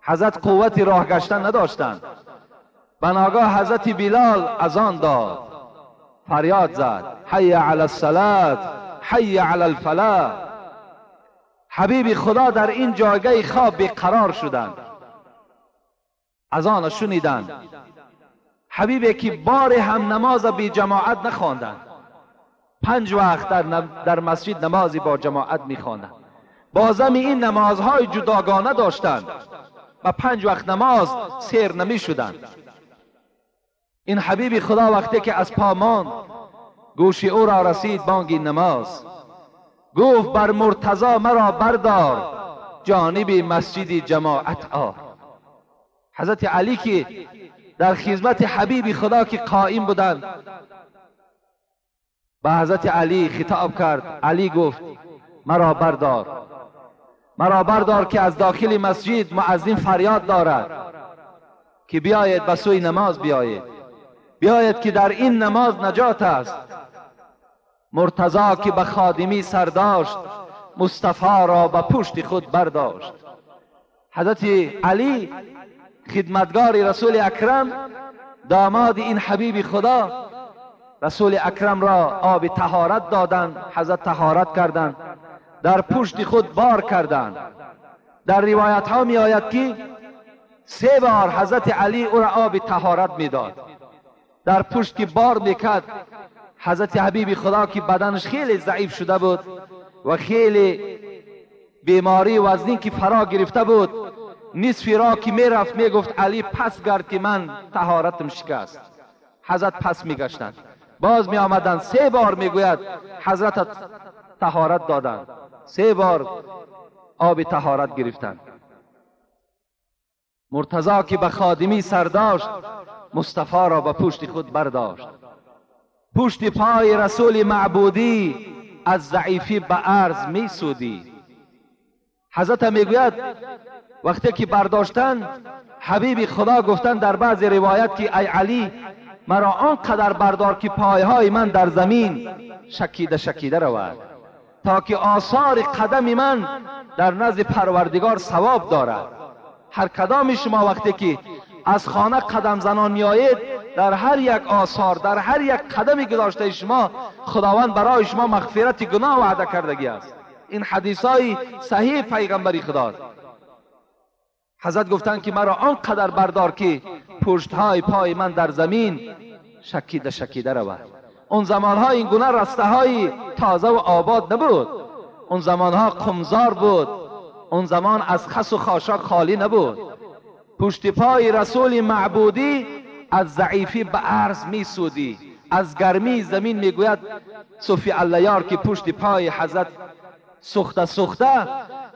حضرت قوت راه گشتن نداشتند. بناگاه حضرت بلال اذان داد، فریاد زد حی علی الصلاة، حی علی الفلاح. حبیب خدا در این جایگاه خواب بیقرار شدند، اذان شنیدند. حبیبی که بار هم نماز بی جماعت نخواندند، 5 وقت در مسجد نمازی با جماعت میخواندند. بازم این نمازهای جداگانه داشتند و 5 وقت نماز سیر نمی شدند. این حبیب خدا وقتی که از پا ماند، گوش او را رسید بانگ نماز. گفت بر مرتضی مرا بردار، جانب مسجد جماعت آر. حضرت علی که در خدمت حبیب خدا که قائم بودند، به حضرت علی خطاب کرد. علی گفت مرا بردار، مرا بردار که از داخل مسجد مؤذن فریاد دارد که بیاید به سوی نماز بیایید، بیاید که در این نماز نجات است. مرتضی که به خادمی سر داشت، مصطفی را به پشت خود برداشت. حضرت علی خدمتگار رسول اکرم، داماد این حبیب خدا، رسول اکرم را آب طهارت دادند، حضرت طهارت کردند، در پشت خود بار کردند. در روایت ها می آید که 3 بار حضرت علی او را آب طهارت می داد. در پشت که بار میکرد، حضرت حبیب خدا که بدنش خیلی ضعیف شده بود و خیلی بیماری وزنین که فرا گرفته بود، نصف را که میرفت میگفت علی پس گرد که من طهارتم شکست. حضرت پس میگشتند، باز می آمدند، 3 بار میگوید حضرت طهارت دادند، 3 بار آب طهارت گرفتند. مرتضی که به خادمی سر داشت، مصطفی را به پشت خود برداشت. پشت پای رسول معبودی از ضعیفی به عرض می سودی. حضرت میگوید وقتی که برداشتن، حبیب خدا گفتن در بعض روایت که ای علی مرا آنقدر بردار که پایهای من در زمین شکیده شکیده رود، تا که آثار قدم من در نزد پروردگار ثواب دارد. هر کدام شما وقتی که از خانه قدم زنان میآیید، در هر یک آثار، در هر یک قدمی گذاشته شما، خداوند برای شما مغفرت گناه وعده کردگی است. این حدیث های صحیح پیغمبری خداست. حضرت گفتند که مرا آنقدر بردار که پشتهای پای من در زمین شکیده شکیده رود. اون زمانها این گونه رسته های تازه و آباد نبود، اون زمانها قمزار بود، اون زمان از خس و خاشاک خالی نبود. پشت پای رسول معبودی از ضعیفی به عرض می سودی، از گرمی زمین میگوید صوفی اللیار که پشت پای حضرت سوخته سوخته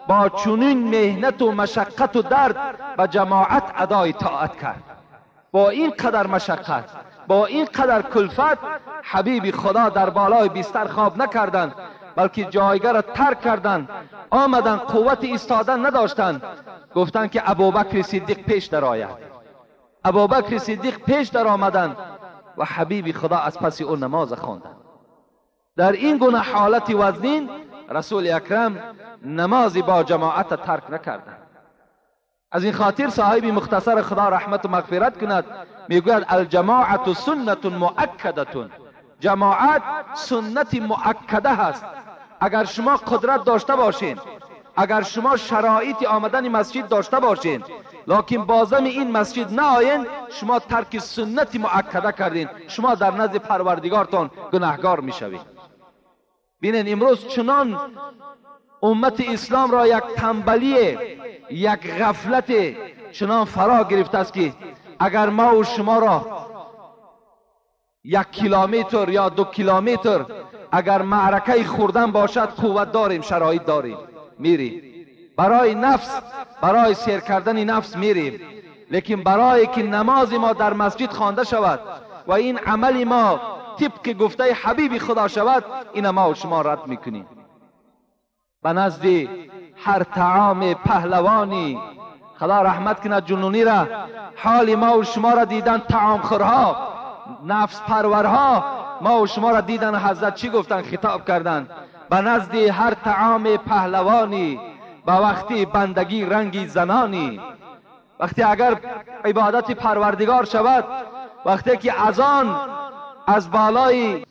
با چنین مهنت و مشقت و درد به جماعت ادای طاعت کرد. با این قدر مشقت، با این قدر کلفت، حبیب خدا در بالای بستر خواب نکردند، بلکه جایگاه را ترک کردند، آمدند، قوت ایستادن نداشتند. گفتند که ابوبکر صدیق پیش درآید. ابوبکر صدیق پیش در آمدند و حبیب خدا از پس او نماز خواندند. در این گونه حالت وزنین رسول اکرم نماز با جماعت ترک نکردند. از این خاطر صاحب مختصر خدا رحمت و مغفرت کند، میگوید الجماعت سنت مؤکدة، جماعت سنت مؤکده هست. اگر شما قدرت داشته باشین، اگر شما شرایط آمدن مسجد داشته باشین، لکن بازم این مسجد نه آیین، شما ترک سنت مؤکده کردین، شما در نزد پروردگارتان گناهگار میشوید. بینین امروز چنان امت اسلام را یک تنبلی، یک غفلت چنان فرا گرفته است که اگر ما و شما را 1 کیلومتر یا 2 کیلومتر اگر معرکه خوردن باشد، قوت داریم، شرایط داریم، میریم برای نفس، برای سیر کردن نفس میریم. لیکن برای که نماز ما در مسجد خوانده شود و این عمل ما طبق گفته حبیب خدا شود، این ما و شما رد میکنیم. به نزد هر طعام پهلوانی، خدا رحمت کند جنونی را، حال ما و شما را دیدن طعام خورها، نفس پرورها، ما و شما را دیدن حضرت چی گفتن؟ خطاب کردن به نزد هر طعام پهلوانی، به وقتی بندگی رنگی زنانی. وقتی اگر عبادت پروردگار شود، وقتی که اذان از بالای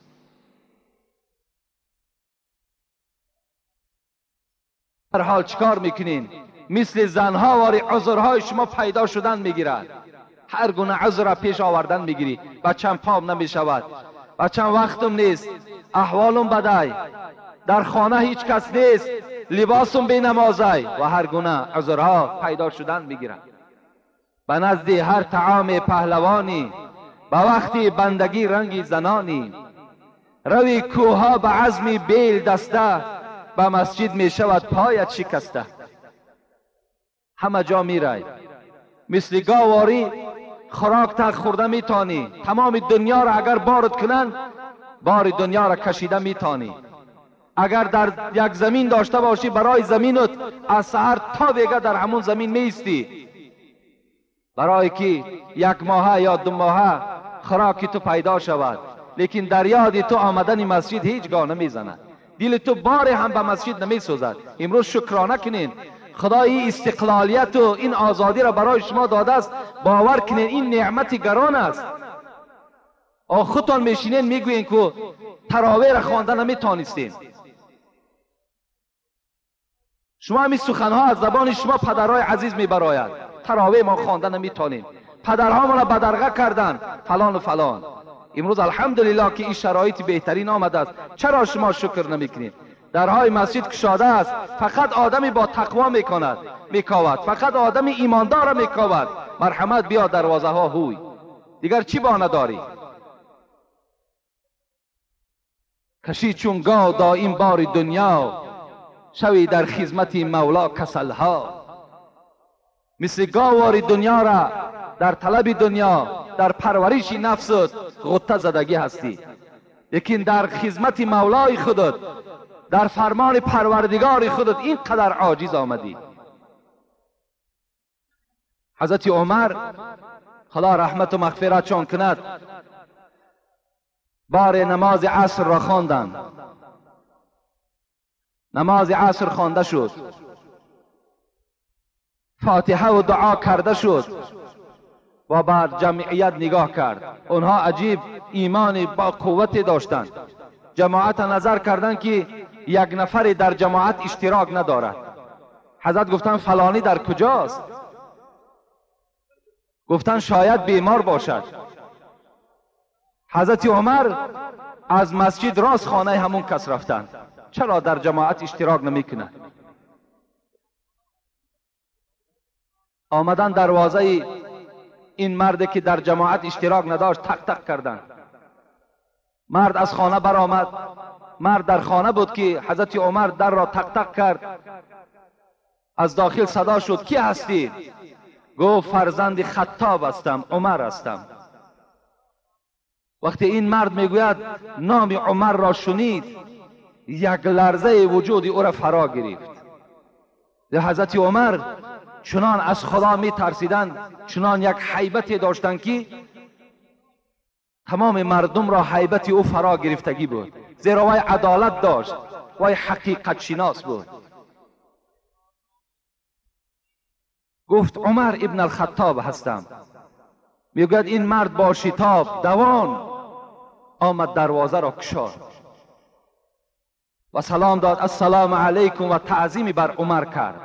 هر حال چیکار میکنین؟ مثل زنها واری عذرهای شما پیدا شدن میگیرد، هر گونه عذر را پیش آوردن میگیری. بچم پام نمیشود، بچم وقتم نیست، احوالم بدای، در خانه هیچ کس نیست، لباسم بی نمازای، و هر گونه عذرها پیدا شدن میگیرد. به نزد هر طعام پهلوانی، به وقتی بندگی رنگی زنانی. روی کوها به عزم بیل دسته، به مسجد می شود پایت شکسته. همه جا می رای مثل گاواری خوراک تا خورده می تانی، تمام دنیا را اگر بارد کنند بار دنیا را کشیده می تانی. اگر در یک زمین داشته باشی، برای زمینت از سحر تا بیگه در همون زمین می ایستی، برای که 1 ماهه یا 2 ماهه خوراک تو پیدا شود. لیکن در یاد تو آمدن مسجد هیچگاه نمیزند، دل تو بار هم به مسجد نمی سوزد. امروز شکرانه کنین، خدای استقلالیت و این آزادی را برای شما داده است، باور کنین این نعمت گران است. خودتان میشینین میگوین که تراویح را خوانده نمیتانستین. شما همین سخنها از زبان شما پدرهای عزیز میبراید، تراویح ما خوانده نمیتانیم، پدرها ما را بدرقه کردن، فلان و فلان. امروز الحمدلله که این شرایط بهترین آمده است. چرا شما شکر نمیکنید؟ درهای مسجد کشاده است، فقط آدمی با تقوا میکند میکاود، فقط آدمی ایماندار میکاود. مرحمت بیا دروازه ها هوی، دیگر چی بانه داری؟ کشی چون گاو دایم بار دنیا، شوی در خدمت مولا کسلها. مثل گاواری دنیا را در طلب دنیا، در پرورش نفست غطه زدگی هستی، لیکن در خدمت مولای خودت، در فرمان پروردگار خودت اینقدر عاجز آمدی. حضرت عمر خدا رحمت و مغفرتشان کند، بار نماز عصر را خواندند. نماز عصر خوانده شد، فاتحه و دعا کرده شد و بر جمعیت نگاه کرد. آنها عجیب ایمان با قوت داشتند. جماعت نظر کردند که یک نفر در جماعت اشتراک ندارد. حضرت گفتند فلانی در کجاست؟ گفتند شاید بیمار باشد. حضرت عمر از مسجد راست خانه همون کس رفتند. چرا در جماعت اشتراک نمی کند؟ آمدن دروازه این مرد که در جماعت اشتراک نداشت تق تق کردند. مرد از خانه برآمد. مرد در خانه بود که حضرت عمر در را تق تق کرد. از داخل صدا شد کی هستی؟ گفت فرزند خطاب هستم، عمر هستم. وقتی این مرد میگوید نام عمر را شنید، یک لرزه وجود او را فرا گرفت. حضرت عمر چنان از خدا می ترسیدند، چنان یک هیبتی داشتند که تمام مردم را هیبت او فرا گرفتگی بود، زیرا وی عدالت داشت، وی حقیقت شناس بود. گفت عمر ابن الخطاب هستم. میگوید این مرد با شتاب دوان آمد، دروازه را گشاد و سلام داد، السلام علیکم، و تعظیمی بر عمر کرد.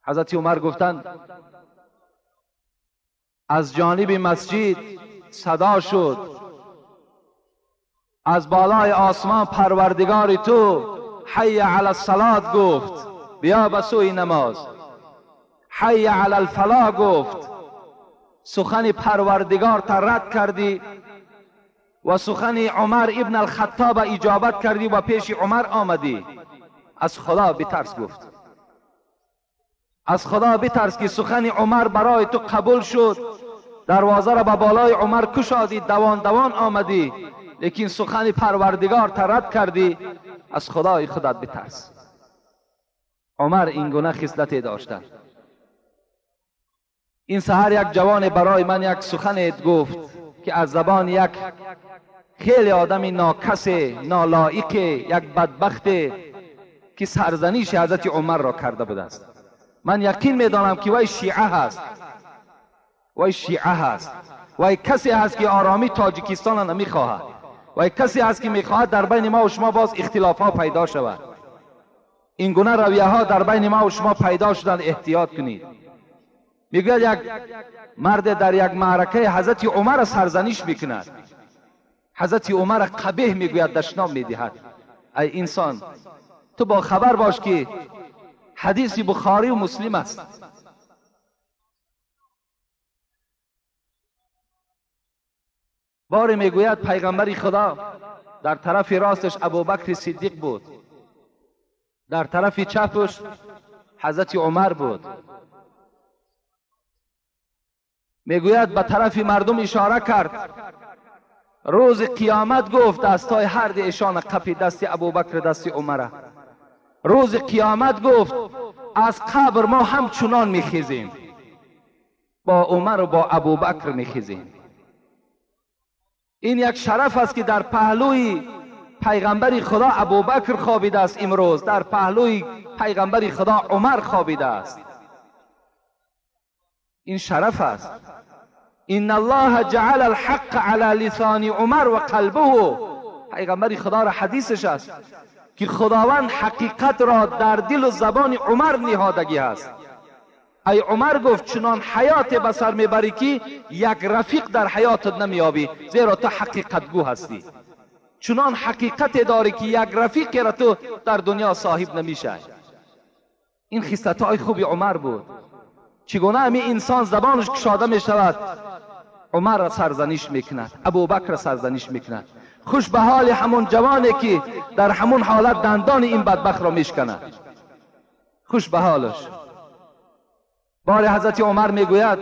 حضرت عمر گفتند از جانب مسجد صدا شد، از بالای آسمان پروردگار تو حی علی الصلاة گفت، بیا به سوی نماز. حی علی الفلاح گفت، سخن پروردگار تا رد کردی و سخن عمر ابن الخطاب اجابت کردی و پیش عمر آمدی. از خدا بترس گفت، از خدا بترس که سخن عمر برای تو قبول شد، دروازه را به بالای عمر کشادی، دوان دوان آمدی، لیکن سخن پروردگار تا رد کردی. از خدای خودت بترس. عمر این گونه خصلت داشته. این سحر یک جوان برای من یک سخن گفت که از زبان یک خیلی آدم ناکس، نالایق، یک بدبخت که سرزنیش حضرت عمر را کرده بوده است. من یقین میدانم که وی شیعه هست، وی شیعه هست، وی کسی هست که آرامی تاجیکستان را نمیخواهد، وی کسی هست که میخواهد در بین ما و شما باز اختلاف ها پیدا شود. این گونه رویه ها در بین ما و شما پیدا شدن، احتیاط کنید. میگوید یک مرد در یک معرکه حضرت عمر سرزنیش میکند، حضرت عمر قبیح میگوید، دشنام میدهد. ای انسان، تو با خبر باش که حدیث بخاری و مسلم است. باری میگوید پیغمبر خدا در طرف راستش ابوبکر صدیق بود، در طرف چپش حضرت عمر بود. میگوید به طرف مردم اشاره کرد، روز قیامت گفت دستای هر دو ایشان قپی، دست ابوبکر دست عمر. روز قیامت گفت از قبر ما همچنان میخیزیم، با عمر و با ابوبکر میخیزیم. این یک شرف است که در پهلوی پیغمبر خدا ابوبکر خوابیده است، امروز در پهلوی پیغمبر خدا عمر خوابیده است. این شرف است. ان الله جعل الحق علی لسان عمر و قلبه. پیغمبر خدا را حدیثش است که خداوند حقیقت را در دل و زبان عمر نهادگی است. ای عمر گفت چنان حیات به سر میبری که یک رفیق در حیاتت نمیابی، زیرا تو حقیقت گو هستی. چنان حقیقت داری که یک رفیق را تو در دنیا صاحب نمیشه. این خصلت‌های خوب عمر بود. چگونه همین انسان زبانش کشاده می شود، عمر را سرزنش میکند، ابوبکر را سرزنش میکند. خوش به حال همون جوانی که در همون حالت دندان این بدبخت را میشکند. خوش به حالش. بار حضرت عمر میگوید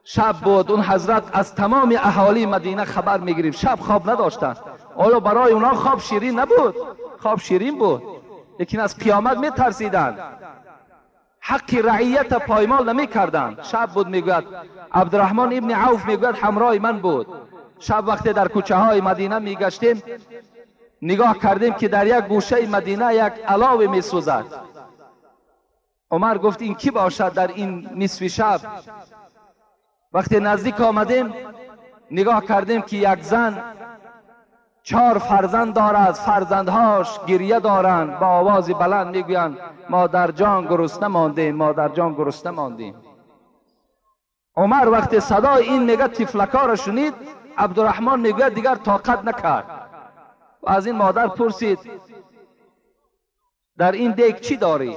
شب بود، اون حضرت از تمام اهالی مدینه خبر میگیریم، شب خواب نداشتند. آیا برای اونا خواب شیرین نبود؟ خواب شیرین بود، لیکن از قیامت میترسیدند، حق رعیت پایمال نمیکردند. شب بود، میگوید عبدالرحمن ابن عوف میگوید همراه من بود. شب وقتی در کوچه های مدینه میگشتیم، نگاه کردیم که در یک گوشه مدینه یک علاوه میسوزد. عمر گفت این کی باشد در این نصف شب؟ وقتی نزدیک آمدیم نگاه کردیم که یک زن 4 فرزند دارد، فرزندهاش گریه دارند، با آواز بلند میگویند مادر جان گرسنه ماندیم، مادر جان گرسنه ماندیم. عمر وقتی صدای این میگه طفلکا را شنید، عبدالرحمن میگوید دیگر طاقت نکرد و از این مادر پرسید در این دیگ چی داری؟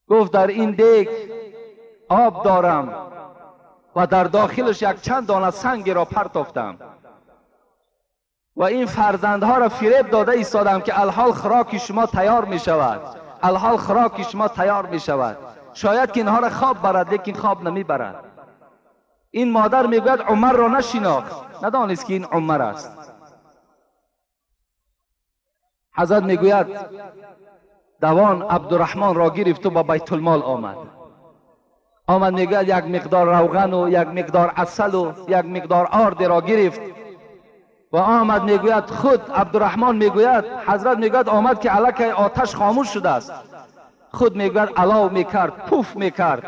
گفت در این دیگ آب دارم و در داخلش یک چند دانه سنگ را پرتافتم و این فرزندها را فریب داده ایستادم که الحال خوراک شما تیار می شود، الحال خوراک شما تیار می شود. شاید که اینها را خواب برد، لیکن خواب نمی برد. این مادر میگوید عمر را نشناخت، ندانست که این عمر است. حضرت میگوید دوان عبدالرحمن را گرفت و با بیت المال آمد. آمد میگوید یک مقدار روغن و یک مقدار عسل و یک مقدار آرد را گرفت و آمد. میگوید خود عبدالرحمن میگوید، حضرت میگوید آمد که الکی آتش خاموش شده است. Худ мегӯяд алов мекард, пуф мекард,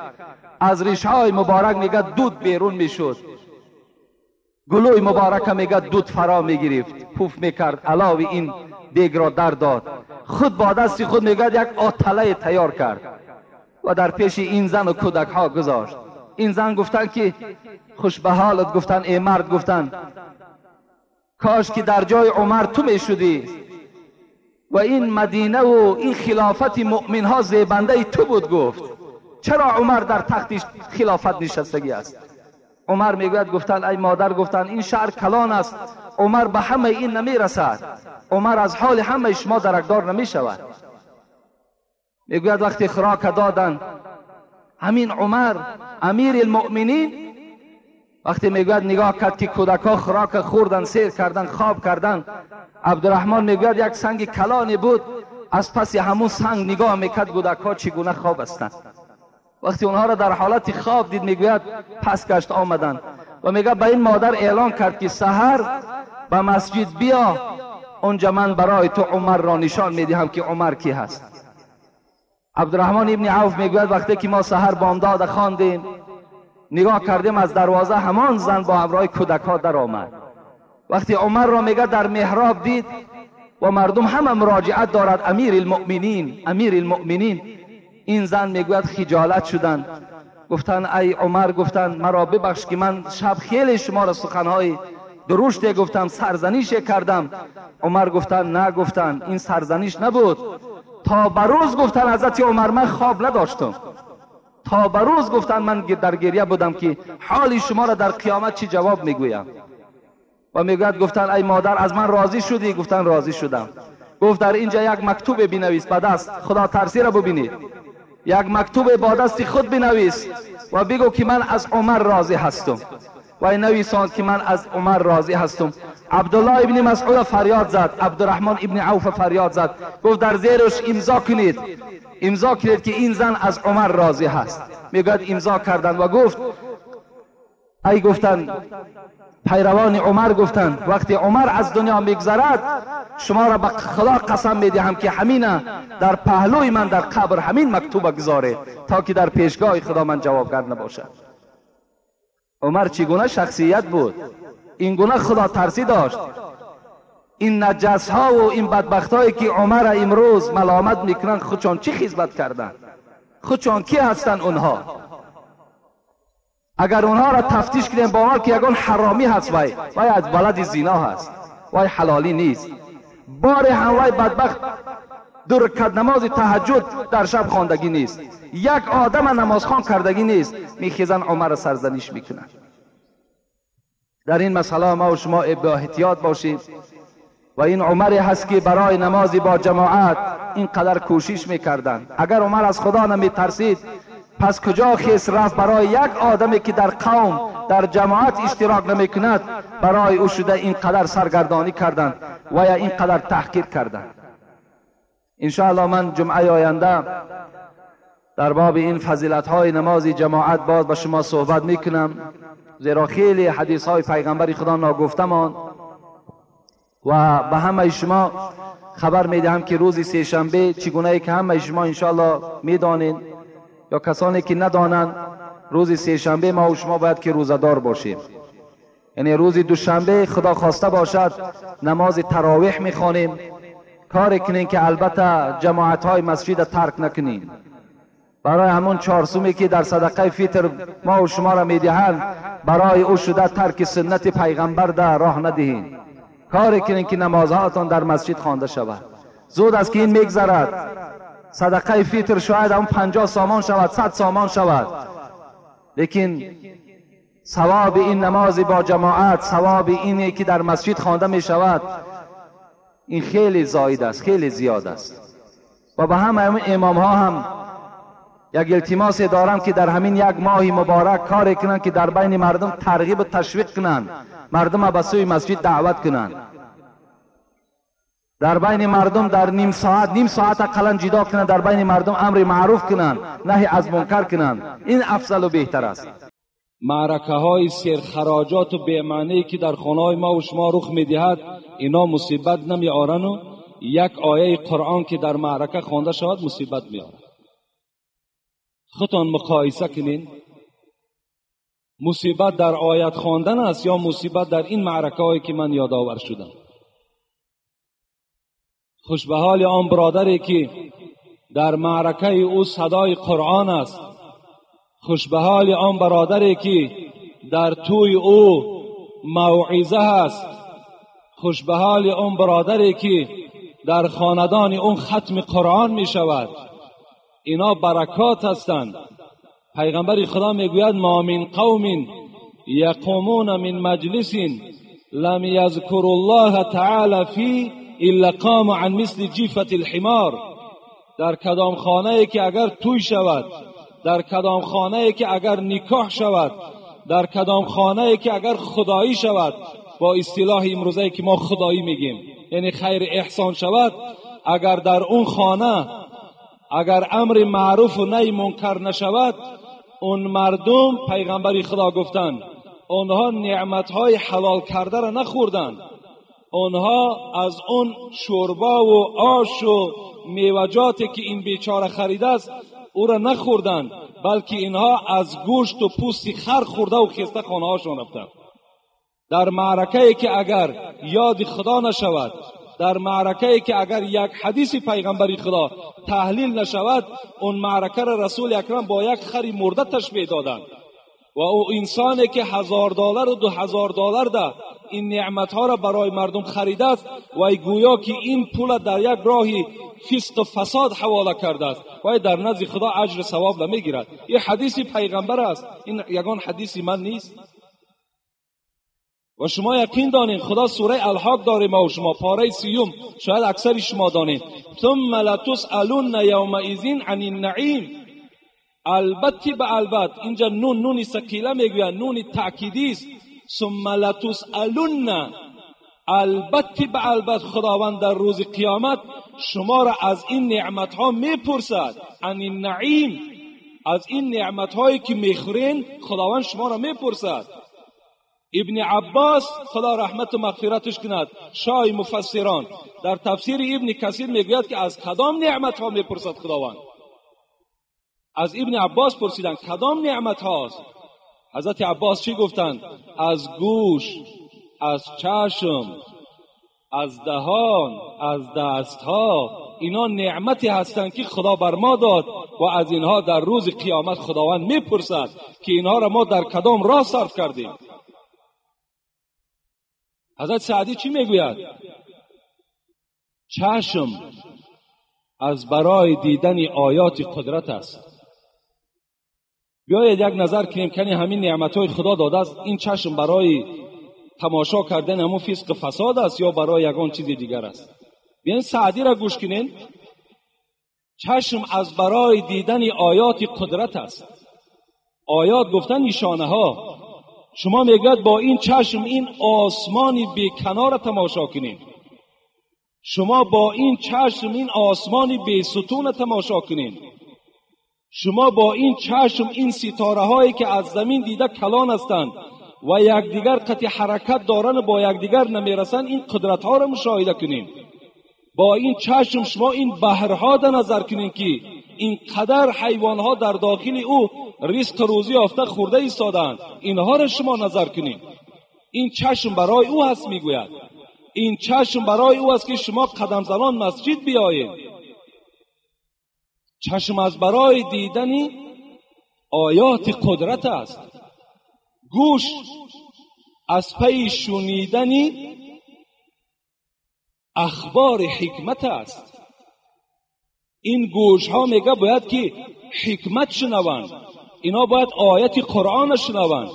аз ришҳои муборак мегӯяд дуд берун мешуд, гулӯи муборака мегӯяд дуд фаро мегирифт, пуф мекард, алови ин дегро дар дод. Худ бо дасти худ мегӯяд як оталае тайёр кард ва дар пеши ин зану кӯдакҳо гузошт. Ин зан гуфтанд ки хуш ба ҳолат, гуфтанд эй мард, гуфтанд кош ки дар ҷои Умар ту мешудӣ ва ин мадинаву ин хилофати муъминҳо зебандаи ту буд. Гуфт чаро Умар дар тахти хилофат нишастагӣ аст? Умар мегӯяд гуфтанд ай модар, гуфтанд ин шаҳр калон аст, Умар ба ҳамаи ин намерасад, Умар аз ҳоли ҳамаи шумо даракдор намешавад. Мегӯяд вақте хӯрока доданд ҳамин Умар амири муъминин вақте мегӯяд нигоҳ кард ки кӯдакҳо хӯрока хӯрданд, сер карданд, хоб карданд. Абдураҳмон мегӯяд як санги калоне буд, аз паси ҳамун санг нигоҳ мекард кӯдакҳо чӣ гуна хоб ҳастанд. Вақте онҳоро дар ҳолати хоб дид мегӯяд пас гашт омаданд ва мегӯяд ба ин модар эълон кард ки саҳар ба масҷид биё, онҷа ман барои ту Умарро нишон медиҳам ки Умар кӣ ҳаст. Абдураҳмон ибни Авф мегӯяд вақте ки мо саҳар бомдода хондем, нигоҳ кардем аз дарвоза ҳамон зан бо ҳамроҳи кӯдакҳо даромад. Вақте Умарро мегӯяд дар меҳроб дид ва мардум ҳама муроҷиат дорад амири лмуъминин, амири лмуъминин. Ин зан мегӯяд хиҷолат шуданд, гуфтанд ай Умар, гуфтанд маро бибахш ки ман шаб хеле шуморо суханҳои дуруште гуфтам, сарзанише кардам. Умар гуфтанд на, гуфтанд ин сарзаниш набуд, то ба рӯз гуфтанд ҳазрати Умар ман хоб надоштам, то ба рӯз гуфтанд ман дар гиря будам ки ҳоли шуморо дар қиёмат чӣ ҷавоб мегӯям. Ва мегӯяд гуфтанд ай модар аз ман розӣ шудӣ? Гуфтанд розӣ шудам. Гуфт дар инҷа як мактубе бинавис ба даст, худо тарсиро бубинед, як мактубе бо дасти худ бинавис ва бигӯ ки ман аз Умар розӣ ҳастам. Вай нависонд ки ман аз Умар розӣ ҳастам. Абдуллоҳ ибни Масъуд фарёд зад, Абдураҳмон ибни Авф фарёд зад, гуфт дар зераш имзо кунед, имзо кунед ки ин зан аз Умар розӣ ҳаст. Мегӯяд имзо карданд ва гуфт ай гуфтанд пайравони Умар гуфтанд вақте Умар аз дунё мегзарад шуморо ба Худо қасам медиҳам ки ҳамина дар паҳлӯи ман дар қабр ҳамин мактуба гузоред то ки дар пешгоҳи Худо ман ҷавобгар набошад. Умар чӣ гуна шахсият буд? Ин гуна худотарсӣ дошт. Ин наҷасҳову ин бадбахтҳое ки Умарро имрӯз маломат мекунанд худшон чӣ хизмат карданд? Худшон кӣ ҳастанд онҳо? Агар онҳоро тафтиш кунем бовар ки ягон ҳаромӣ ҳаст, вай аз балади зино ҳаст, вай ҳалолӣ нест. Боре ҳам вай бадбахт ду ракат намози таҳаҷҷуд дар шаб хондагӣ нест, як одама намозхон кардагӣ нест, мехезанд Умарро сарзаниш мекунанд. Дар ин масъала ма ва шумо бо эҳтиёт бошем. Ва ин Умаре ҳаст ки барои намози бо ҷамоат ин қадар кӯшиш мекарданд. Агар Умар аз Худо наметарсид пас куҷо хес рафт барои як одаме ки дар қавм дар ҷамоат иштирок намекунад барои ӯ шуда ин қадар саргардонӣ карданд ва ё ин қадар таҳқир карданд. Иншоаллоҳ ман ҷумъаи оянда дар боби ин фазилатҳои намози ҷамоат боз ба шумо суҳбат мекунам, зеро хеле ҳадисҳои пайғамбари Худо ногуфта монд ва ба ҳамаи шумо хабар медиҳам ки рӯзи сешанбе чӣ гунае ки ҳамаи шумо иншоаллоҳ медонед ё касоне ки надонанд, рӯзи сешанбе ма ва шумо бояд ки рӯзадор бошем. Яъне рӯзи душанбе Худо хоста бошад намози таровеҳ мехонем. Коре кунем ки албатта ҷамоатҳои масҷида тарк накунем. Барои ҳамон чорсуме ки дар садақаи фитр ма ва шуморо медиҳанд барои ӯ шуда тарки суннати пайғамбар да роҳ надиҳем. Коре кунем ки намозҳоятон дар масҷид хонда шавад. Зуд аст ки ин мегзарад. Садақаи фитр шояд ҳамон 50 сомон шавад, 100 сомон шавад, лекин савоби ин намози бо ҷамоат, савоби ине ки дар масҷид хонда мешавад, ин хеле зоид аст, хеле зиёд аст. Ва ба ҳама имомҳо ҳам як илтимосе дорам ки дар ҳамин як моҳи муборак коре кунанд ки дар байни мардум тарғибу ташвиқ кунанд, мардумро ба сӯи масҷид даъват кунанд. Дар байни мардум дар ним соат ақаллан ҷидо кунанд, дар байни мардум амри маъруф кунанд, наҳи аз мункар кунанд. Ин афзалу беҳтар аст. Маъракаҳои серхароҷоту бемаъние ки дар хонаҳои ма ва шумо рух медиҳад, ино мусибат намеорану як ояи Қуръон ки дар маърака хонда шавад мусибат меорад. خودتان مقایسه کنین. مصیبت در آیت خواندن است یا مصیبت در این معرکه هایی که من یادآور شدم؟ خوش به حال آن برادری که در معرکه او صدای قرآن است. خوش به حال آن برادری که در توی او موعظه است. خوش به حال آن برادری که در خاندان اون ختم قرآن می شود. اینا برکات هستند. پیغمبر خدا میگوید ما من قوم یقومون من مجلس لم یذکروا الله تعالی فی الا قاموا عن مثل جیفة الحمار. در کدام خانه ای که اگر توی شود، در کدام خانه ای که اگر نکاح شود، در کدام خانه ای که اگر خدایی شود، با اصطلاح امروزه که ما خدایی میگیم یعنی خیر احسان شود، اگر در اون خانه اگر امر معروف و نهی منکر نشود، اون مردم پیغمبر خدا گفتند اونها نعمتهای حلال کرده را نخوردند، اونها از اون شوربا و آش و میوجاتی که این بیچاره خریده است او را نخوردند، بلکه اینها از گوشت و پوست خر خورده و خسته خانه هاشون رفتند. در معرکه ای که اگر یاد خدا نشود، در معرکه ای که اگر یک حدیث پیغمبر خدا تحلیل نشود، اون معرکه را رسول اکرم با یک خری مرده تشبیه دادند. و او انسانی که $1000 و $2000 ده این نعمت ها را برای مردم خریده است و گویا که این پول در یک راهی فسق و فساد حواله کرده است و در نزد خدا اجر ثواب نمیگیرد. این حدیث پیغمبر است، این یگان حدیث من نیست. و شما یقین دانین خدا سوره الحاق داره ما و شما پاره 30، شاید اکثر شما دانین، ثم لتسألن یومئذ عن النعیم. البته به البته اینجا نون نون ثقیله میگوید، نون تأکیدی است. ثم لتسألن، البته به البته خداوند در روز قیامت شما را از این نعمت ها میپرسد. عن النعیم، از این نعمت هایی که میخورین خداوند شما را میپرسد. ابن عباس خدا رحمت و مغفرتش کند، شاه مفسران، در تفسیر ابن کثیر میگوید که از کدام نعمت ها میپرسد خداوند؟ از ابن عباس پرسیدن کدام نعمت هاست؟ حضرت عباس چی گفتند؟ از گوش، از چشم، از دهان، از دستها، اینا نعمتی هستند که خدا بر ما داد و از اینها در روز قیامت خداوند میپرسد که اینها را ما در کدام راه صرف کردیم. حضرت سعدی چی میگوید؟ چشم از برای دیدن آیات قدرت است. بیایید یک نظر کنیم که همین نعمتهای خدا داده است، این چشم برای تماشا کردن همون فسق فساد است یا برای یگان چیز دیگر است؟ بیاین سعدی را گوش کنین. چشم از برای دیدن آیات قدرت است. آیات گفتن نشانه ها. شما میگوید با این چشم این آسمان بی کنار تماشا کنین، شما با این چشم این آسمان بی ستون تماشا کنین، شما با این چشم این ستاره هایی که از زمین دیده کلان هستند و یکدیگر قطع حرکت دارن و با یکدیگر نمیرسن، این قدرت ها را مشاهده کنین. با این چشم شما این بحرها در نظر کنین که این قدر حیوان ها در داخل او رزق روزی یافته خورده ایستادند، اینها را شما نظر کنین. این چشم برای او هست، میگوید این چشم برای او است که شما قدم زنان مسجد بیایید. چشم از برای دیدن آیات قدرت است. گوش از پی شنیدن اخبار حکمت است. این گوش ها میگه باید که حکمت شنوند، اینها باید آیت قرآن شنوند،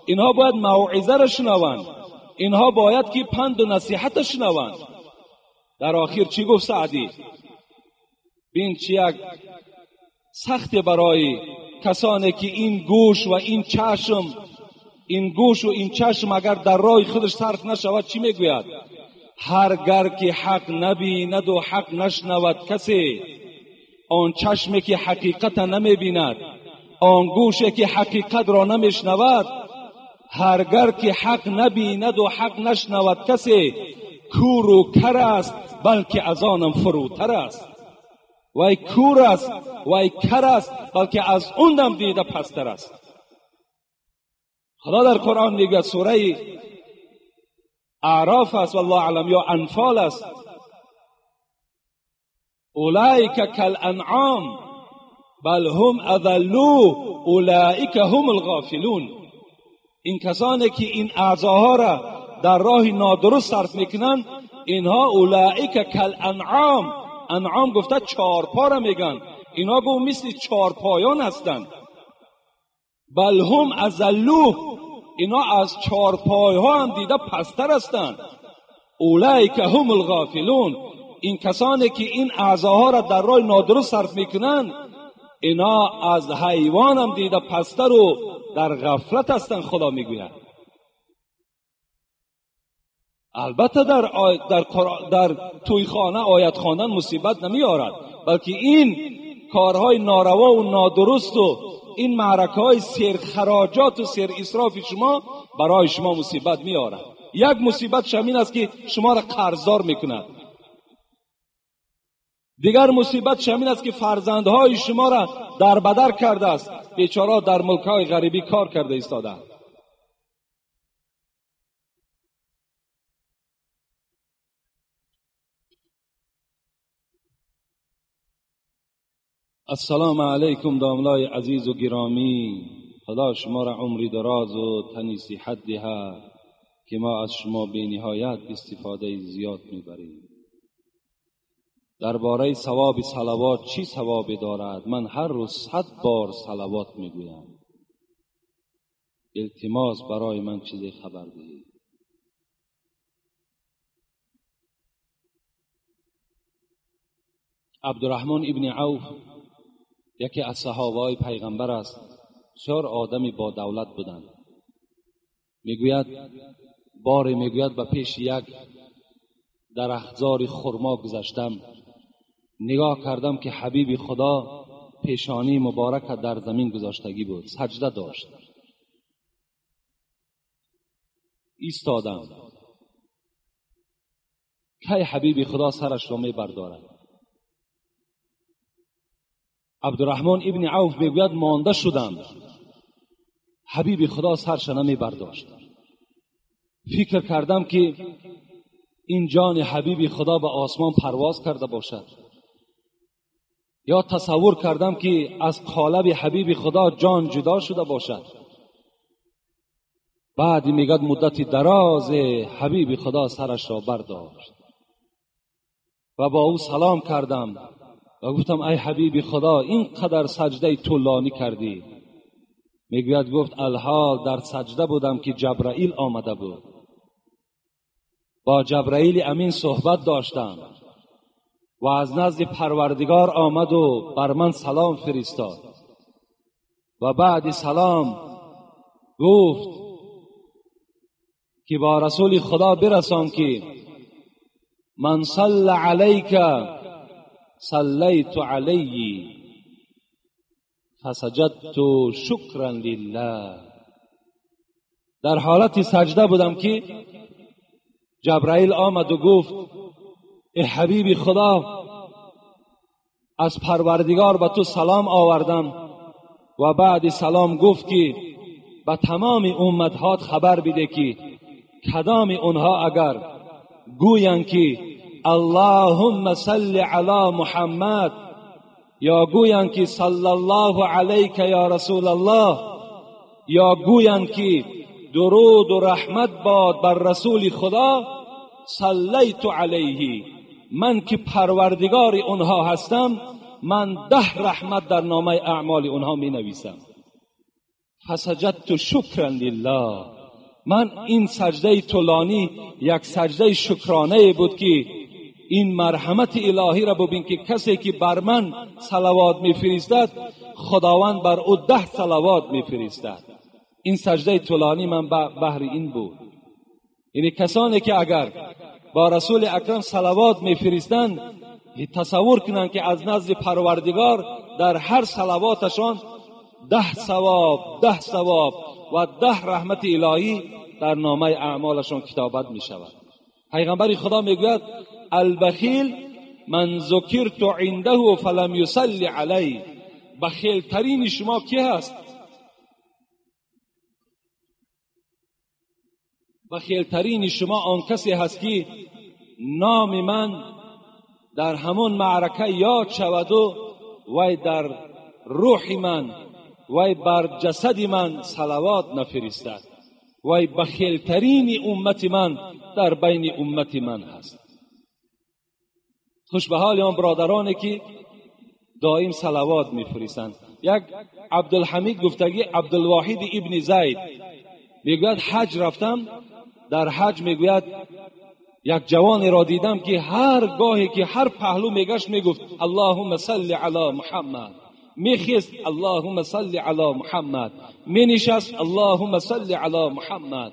اینها باید موعظه را شنوند، اینها باید که پند و نصیحت شنوند. در آخر چی گفت سعدی؟ بین چی یک سخت برای کسانی که این گوش و این چشم، این گوش و این چشم اگر در راه خودش صرف نشود چی میگوید؟ هرگر که حق نبیند و حق نشنود کسی، آن چشمی که حقیقت نمیبیند، آن گوشی که حقیقت را نمیشنود، هرگر که حق نبیند و حق نشنود کسی، کور و کر است بلکه از آنم فروتر است. وای کور است وای کر است، بلکه از اون دیده پستر است. خدا در قرآن میگه، سوره اعراف است والله اعلم یا انفال است، اولئک کالانعام بل هم اضلوا اولئک هم الغافلون. این کسانی که این اعضاها را در راه نادرست صرف میکنن، اینها اولئک کالانعام، انعام گفته چارپا را میگن، اینها گفت مثل چارپایان هستند. بل هم اضلوا، اینا از چارپایها هم دیده پستر هستند. اولئک هم الغافلون، این کسانی که این اعضاها را در راه نادرست صرف میکنن، اینا از حیوان هم دیده پستر و در غفلت هستند. خدا میگوید البته در توی خانه آیت خواندن مصیبت نمیارد، بلکه این کارهای ناروا و نادرست و این معرکه های سیر خراجات و سیر اسراف شما برای شما مصیبت میارد. یک مصیبت شمین است که شما را قرضدار میکند. دیگر مصیبت شمین است که فرزندهای شما را در بدر کرده است، بیچاره در ملک‌های غریبی کار کرده ایستادند. السلام علیکم داملای عزیز و گرامی، خدا شما را عمری دراز و تنی صحت دهد که ما از شما بی نهایت استفاده زیاد میبریم. درباره ثواب صلوات چی ثوابی دارد؟ من هر روز 100 بار صلوات میگویم. التماس برای من چیزی خبر دهید. عبدالرحمن ابن عوف یکی از صحابه پیغمبر است، بسیار آدمی با دولت بودند. میگوید باری میگوید به پیش یک درختزار خرما گذشتم، نگاه کردم که حبیب خدا پیشانی مبارک در زمین گذاشتگی بود، سجده داشت. ایستادم کی حبیب خدا سرش را می بردارد. عبدالرحمن ابن عوف میگوید مانده شدم، حبیب خدا سرش نمی برداشت. فکر کردم که این جان حبیب خدا به آسمان پرواز کرده باشد، یا تصور کردم که از قالب حبیب خدا جان جدا شده باشد. بعد میگد مدت دراز حبیب خدا سرش را برداشت و با او سلام کردم و گفتم ای حبیب خدا، اینقدر سجده طولانی کردی. میگوید گفت الحال در سجده بودم که جبرائیل آمده بود، با جبرائیل امین صحبت داشتم و از نزد پروردگار آمد و بر من سلام فرستاد و بعد سلام گفت که با رسول خدا برسان که من صل علیک صلیت علیه فسجدت شکرا لله. در حالت سجده بودم که جبرائیل آمد و گفت ای حبیب خدا، از پروردگار به تو سلام آوردم. و بعد سلام گفت که به تمام امتهات خبر بده که کدام اونها اگر گویند که اللهم صل علی محمد یا گویند که صلی الله علیک یا رسول الله یا گویند که درود و رحمت باد بر رسول خدا، صلیت علیه، من که پروردگار اونها هستم، من 10 رحمت در نامه اعمال اونها می نویسم. فسجدت شکرا لله. من این سجده طولانی یک سجده شکرانه بود که این مرحمت الهی را ببین که کسی که بر من صلوات میفرستد خداوند بر او 10 صلوات میفرستد. این سجده طولانی من بهر این بود. یعنی کسانی که اگر با رسول اکرم صلوات میفرستند تصور کنند که از نزد پروردگار در هر صلواتشان 10 ثواب، 10 ثواب و 10 رحمت الهی در نامه اعمالشان کتابت می شود. پیغمبر خدا میگوید البخیل من ذکرت عنده فلم یصلی علی. بخیلترین شما کی هست؟ بخیلترین شما آن کسی هست که نام من در همون معرکه یاد شود و وی در روح من وی بر جسد من صلوات نفرستد. وی بخیلترین امت من در بین امت من هست. خوش به حال آن برادرانی که دائم صلوات میفرستند. یک عبدالحمید گفتگی عبدالواحد ابن زید میگوید حج رفتم، در حج میگوید یک جوانی را دیدم که هر گاهی که هر پهلو میگشت میگفت اللهم صل علی محمد، میخیست اللهم صل علی محمد، مینشست اللهم صل علی محمد.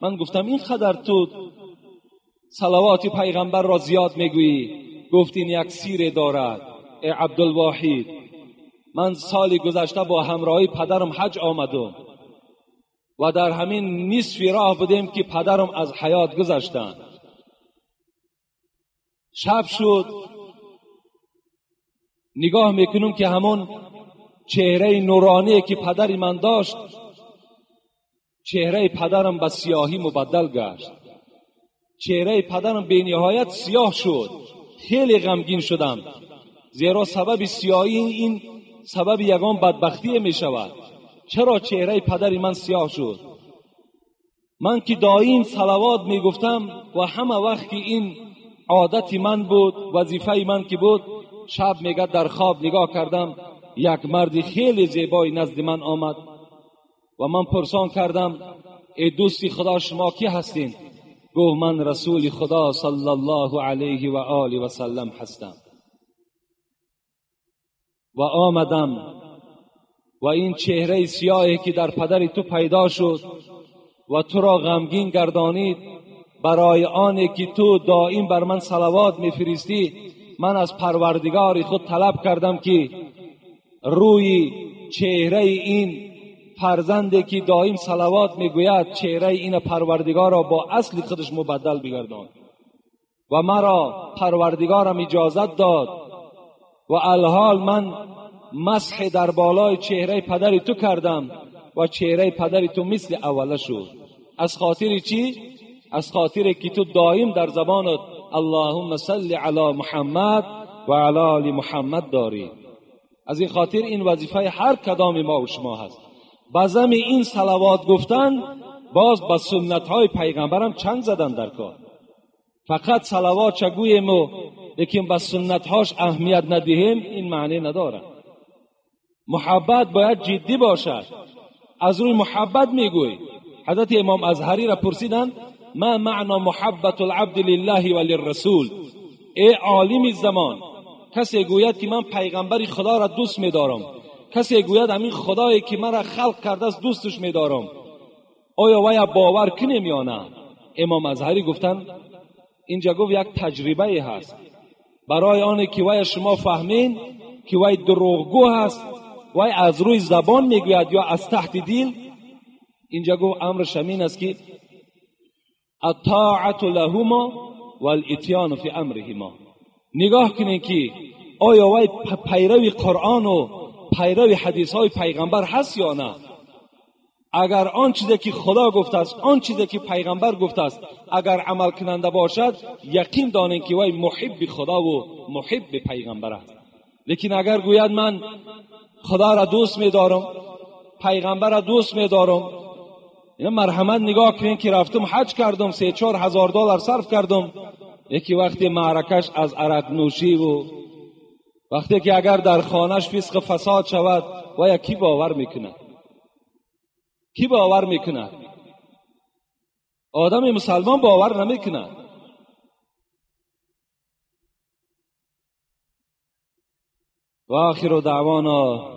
من گفتم این قدر تو صلوات پیغمبر را زیاد میگویی؟ گفت این یک سیره دارد ای عبدالواحد، من سال گذشته با همراهی پدرم حج آمدم و در همین نصف راه بودیم که پدرم از حیات گذشتند. شب شد، نگاه میکنم که همون چهره نورانی که پدر من داشت، چهره پدرم به سیاهی مبدل گشت. چهره پدرم به نهایت سیاه شد. خیلی غمگین شدم، زیرا سبب سیاهی این سبب یگان بدبختی می شود. چرا چهره پدر من سیاه شد؟ من که دائم صلوات می گفتم و همه وقت که این عادت من بود، وظیفه من که بود، شب میگه در خواب نگاه کردم یک مرد خیلی زیبای نزد من آمد و من پرسان کردم ای دوستی خدا شما کی هستین؟ گفت من رسول خدا صلی الله علیه و آله و سلم هستم و آمدم و این چهره سیاهی که در پدر تو پیدا شد و تو را غمگین گردانید، برای آنی که تو دائم بر من صلوات میفرستی، من از پروردگار خود طلب کردم که روی چهره این فرزندی که دائم صلوات میگوید، چهره این پروردگار را با اصل خودش مبدل بگردان و مرا پروردگارم اجازت داد و الحال من مسح در بالای چهره پدر تو کردم و چهره پدر تو مثل اوله شد. از خاطر چی؟ از خاطر که تو دائم در زبانت اللهم صل علی محمد و علی آل محمد داری. از این خاطر این وظیفه هر کدام ما و شما هست. بزم این صلوات گفتن باز با سنت های پیغمبرم چنگ زدن در کار. فقط صلوات چگویم و لیکن با سنت هاش اهمیت ندهیم، این معنی نداره. محبت باید جدی باشد. از روی محبت میگوی. حضرت امام ازهری را پرسیدند ما معنا محبت العبد لله و للرسول؟ ای عالم زمان، کسی گوید که من پیغمبر خدا را دوست میدارم، کسی گوید همین خدایی که مرا خلق کرده است دوستش میدارم، آیا ویا باور کنیم یا نه؟ امام ازهری گفتند اینجا گفت یک تجربه هست برای آنه که وی شما فهمین که وی دروغگو هست، وی از روی زبان میگوید یا از تحت دل. اینجا گفت امرش همین است که الطاعة لهما والاتیان فی امرهما. نگاه کنین که آیا وی پیروی قرآن و پیروی حدیث های پیغمبر هست یا نه. اگر آن چیزی که خدا گفته است، آن چیزی که پیغمبر گفته است، اگر عمل کننده باشد، یقین دانین که وی محب خدا و محب پیغمبر است. لیکن اگر گوید من خدا را دوست می‌دارم، پیغمبر را دوست می‌دارم، اینا مرحمت نگاه کنین که رفتم حج کردم، 3-4 هزار دلار صرف کردم، یکی وقتی معرکش از عرق نوشی و وقتی که اگر در خانهش فسق فساد شود، و کی باور میکنه؟ کی باور میکنه؟ آدم مسلمان باور نمیکنه. و آخر دعوانا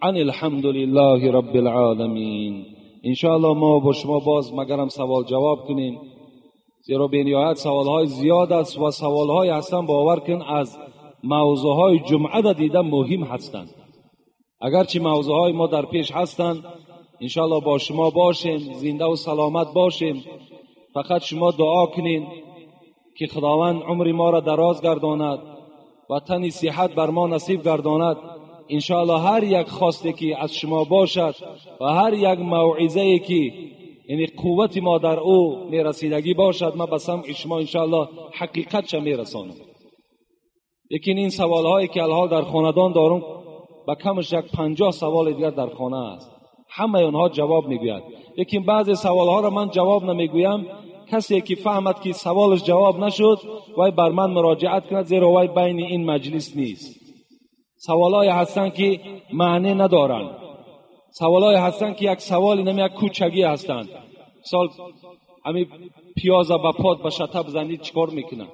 ان الحمد لله رب العالمین. انشاءالله ما با شما باز مگرم سوال جواب کنیم، زیرا به نهایت سوالهای زیاد است و سوالهای هستن باور کن از موضوعهای جمعه دیده مهم هستند. اگرچه موضوعهای ما در پیش هستند، انشاءالله با شما باشیم، زنده و سلامت باشیم. فقط شما دعا کنین که خداوند عمر ما را دراز گرداند و تن صحت بر ما نصیب گرداند انشاءالله هر یک خواسته که از شما باشد و هر یک موعظه که یعنی قوت ما در او میرسیدگی باشد، ما به سمع شما انشاءالله حقیقت چه میرسانم. لیکن این سوال هایی که الحال در خاندان دارم، به کمش یک 50 سوال دیگر در خانه است، همه آنها جواب میگوید. لیکن بعضی سوال ها را من جواب نمیگویم. کسی که فهمد که سوالش جواب نشد وای بر من مراجعت کند، زیرا وای بین این مجلس نیست. سوالای هستند که معنی ندارند، سوالای هستند که یک سوالی نمی یک کوچگی هستند. مثال همی پیاز با پاد به شطب زنید چیکار میکنه،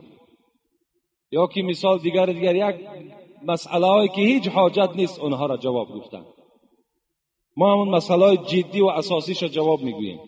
یا که مثال دیگر یک مسئله هایی که هیچ حاجت نیست اونها را جواب گفتن. ما همون مسئله های جدی و اساسیش را جواب میگوییم.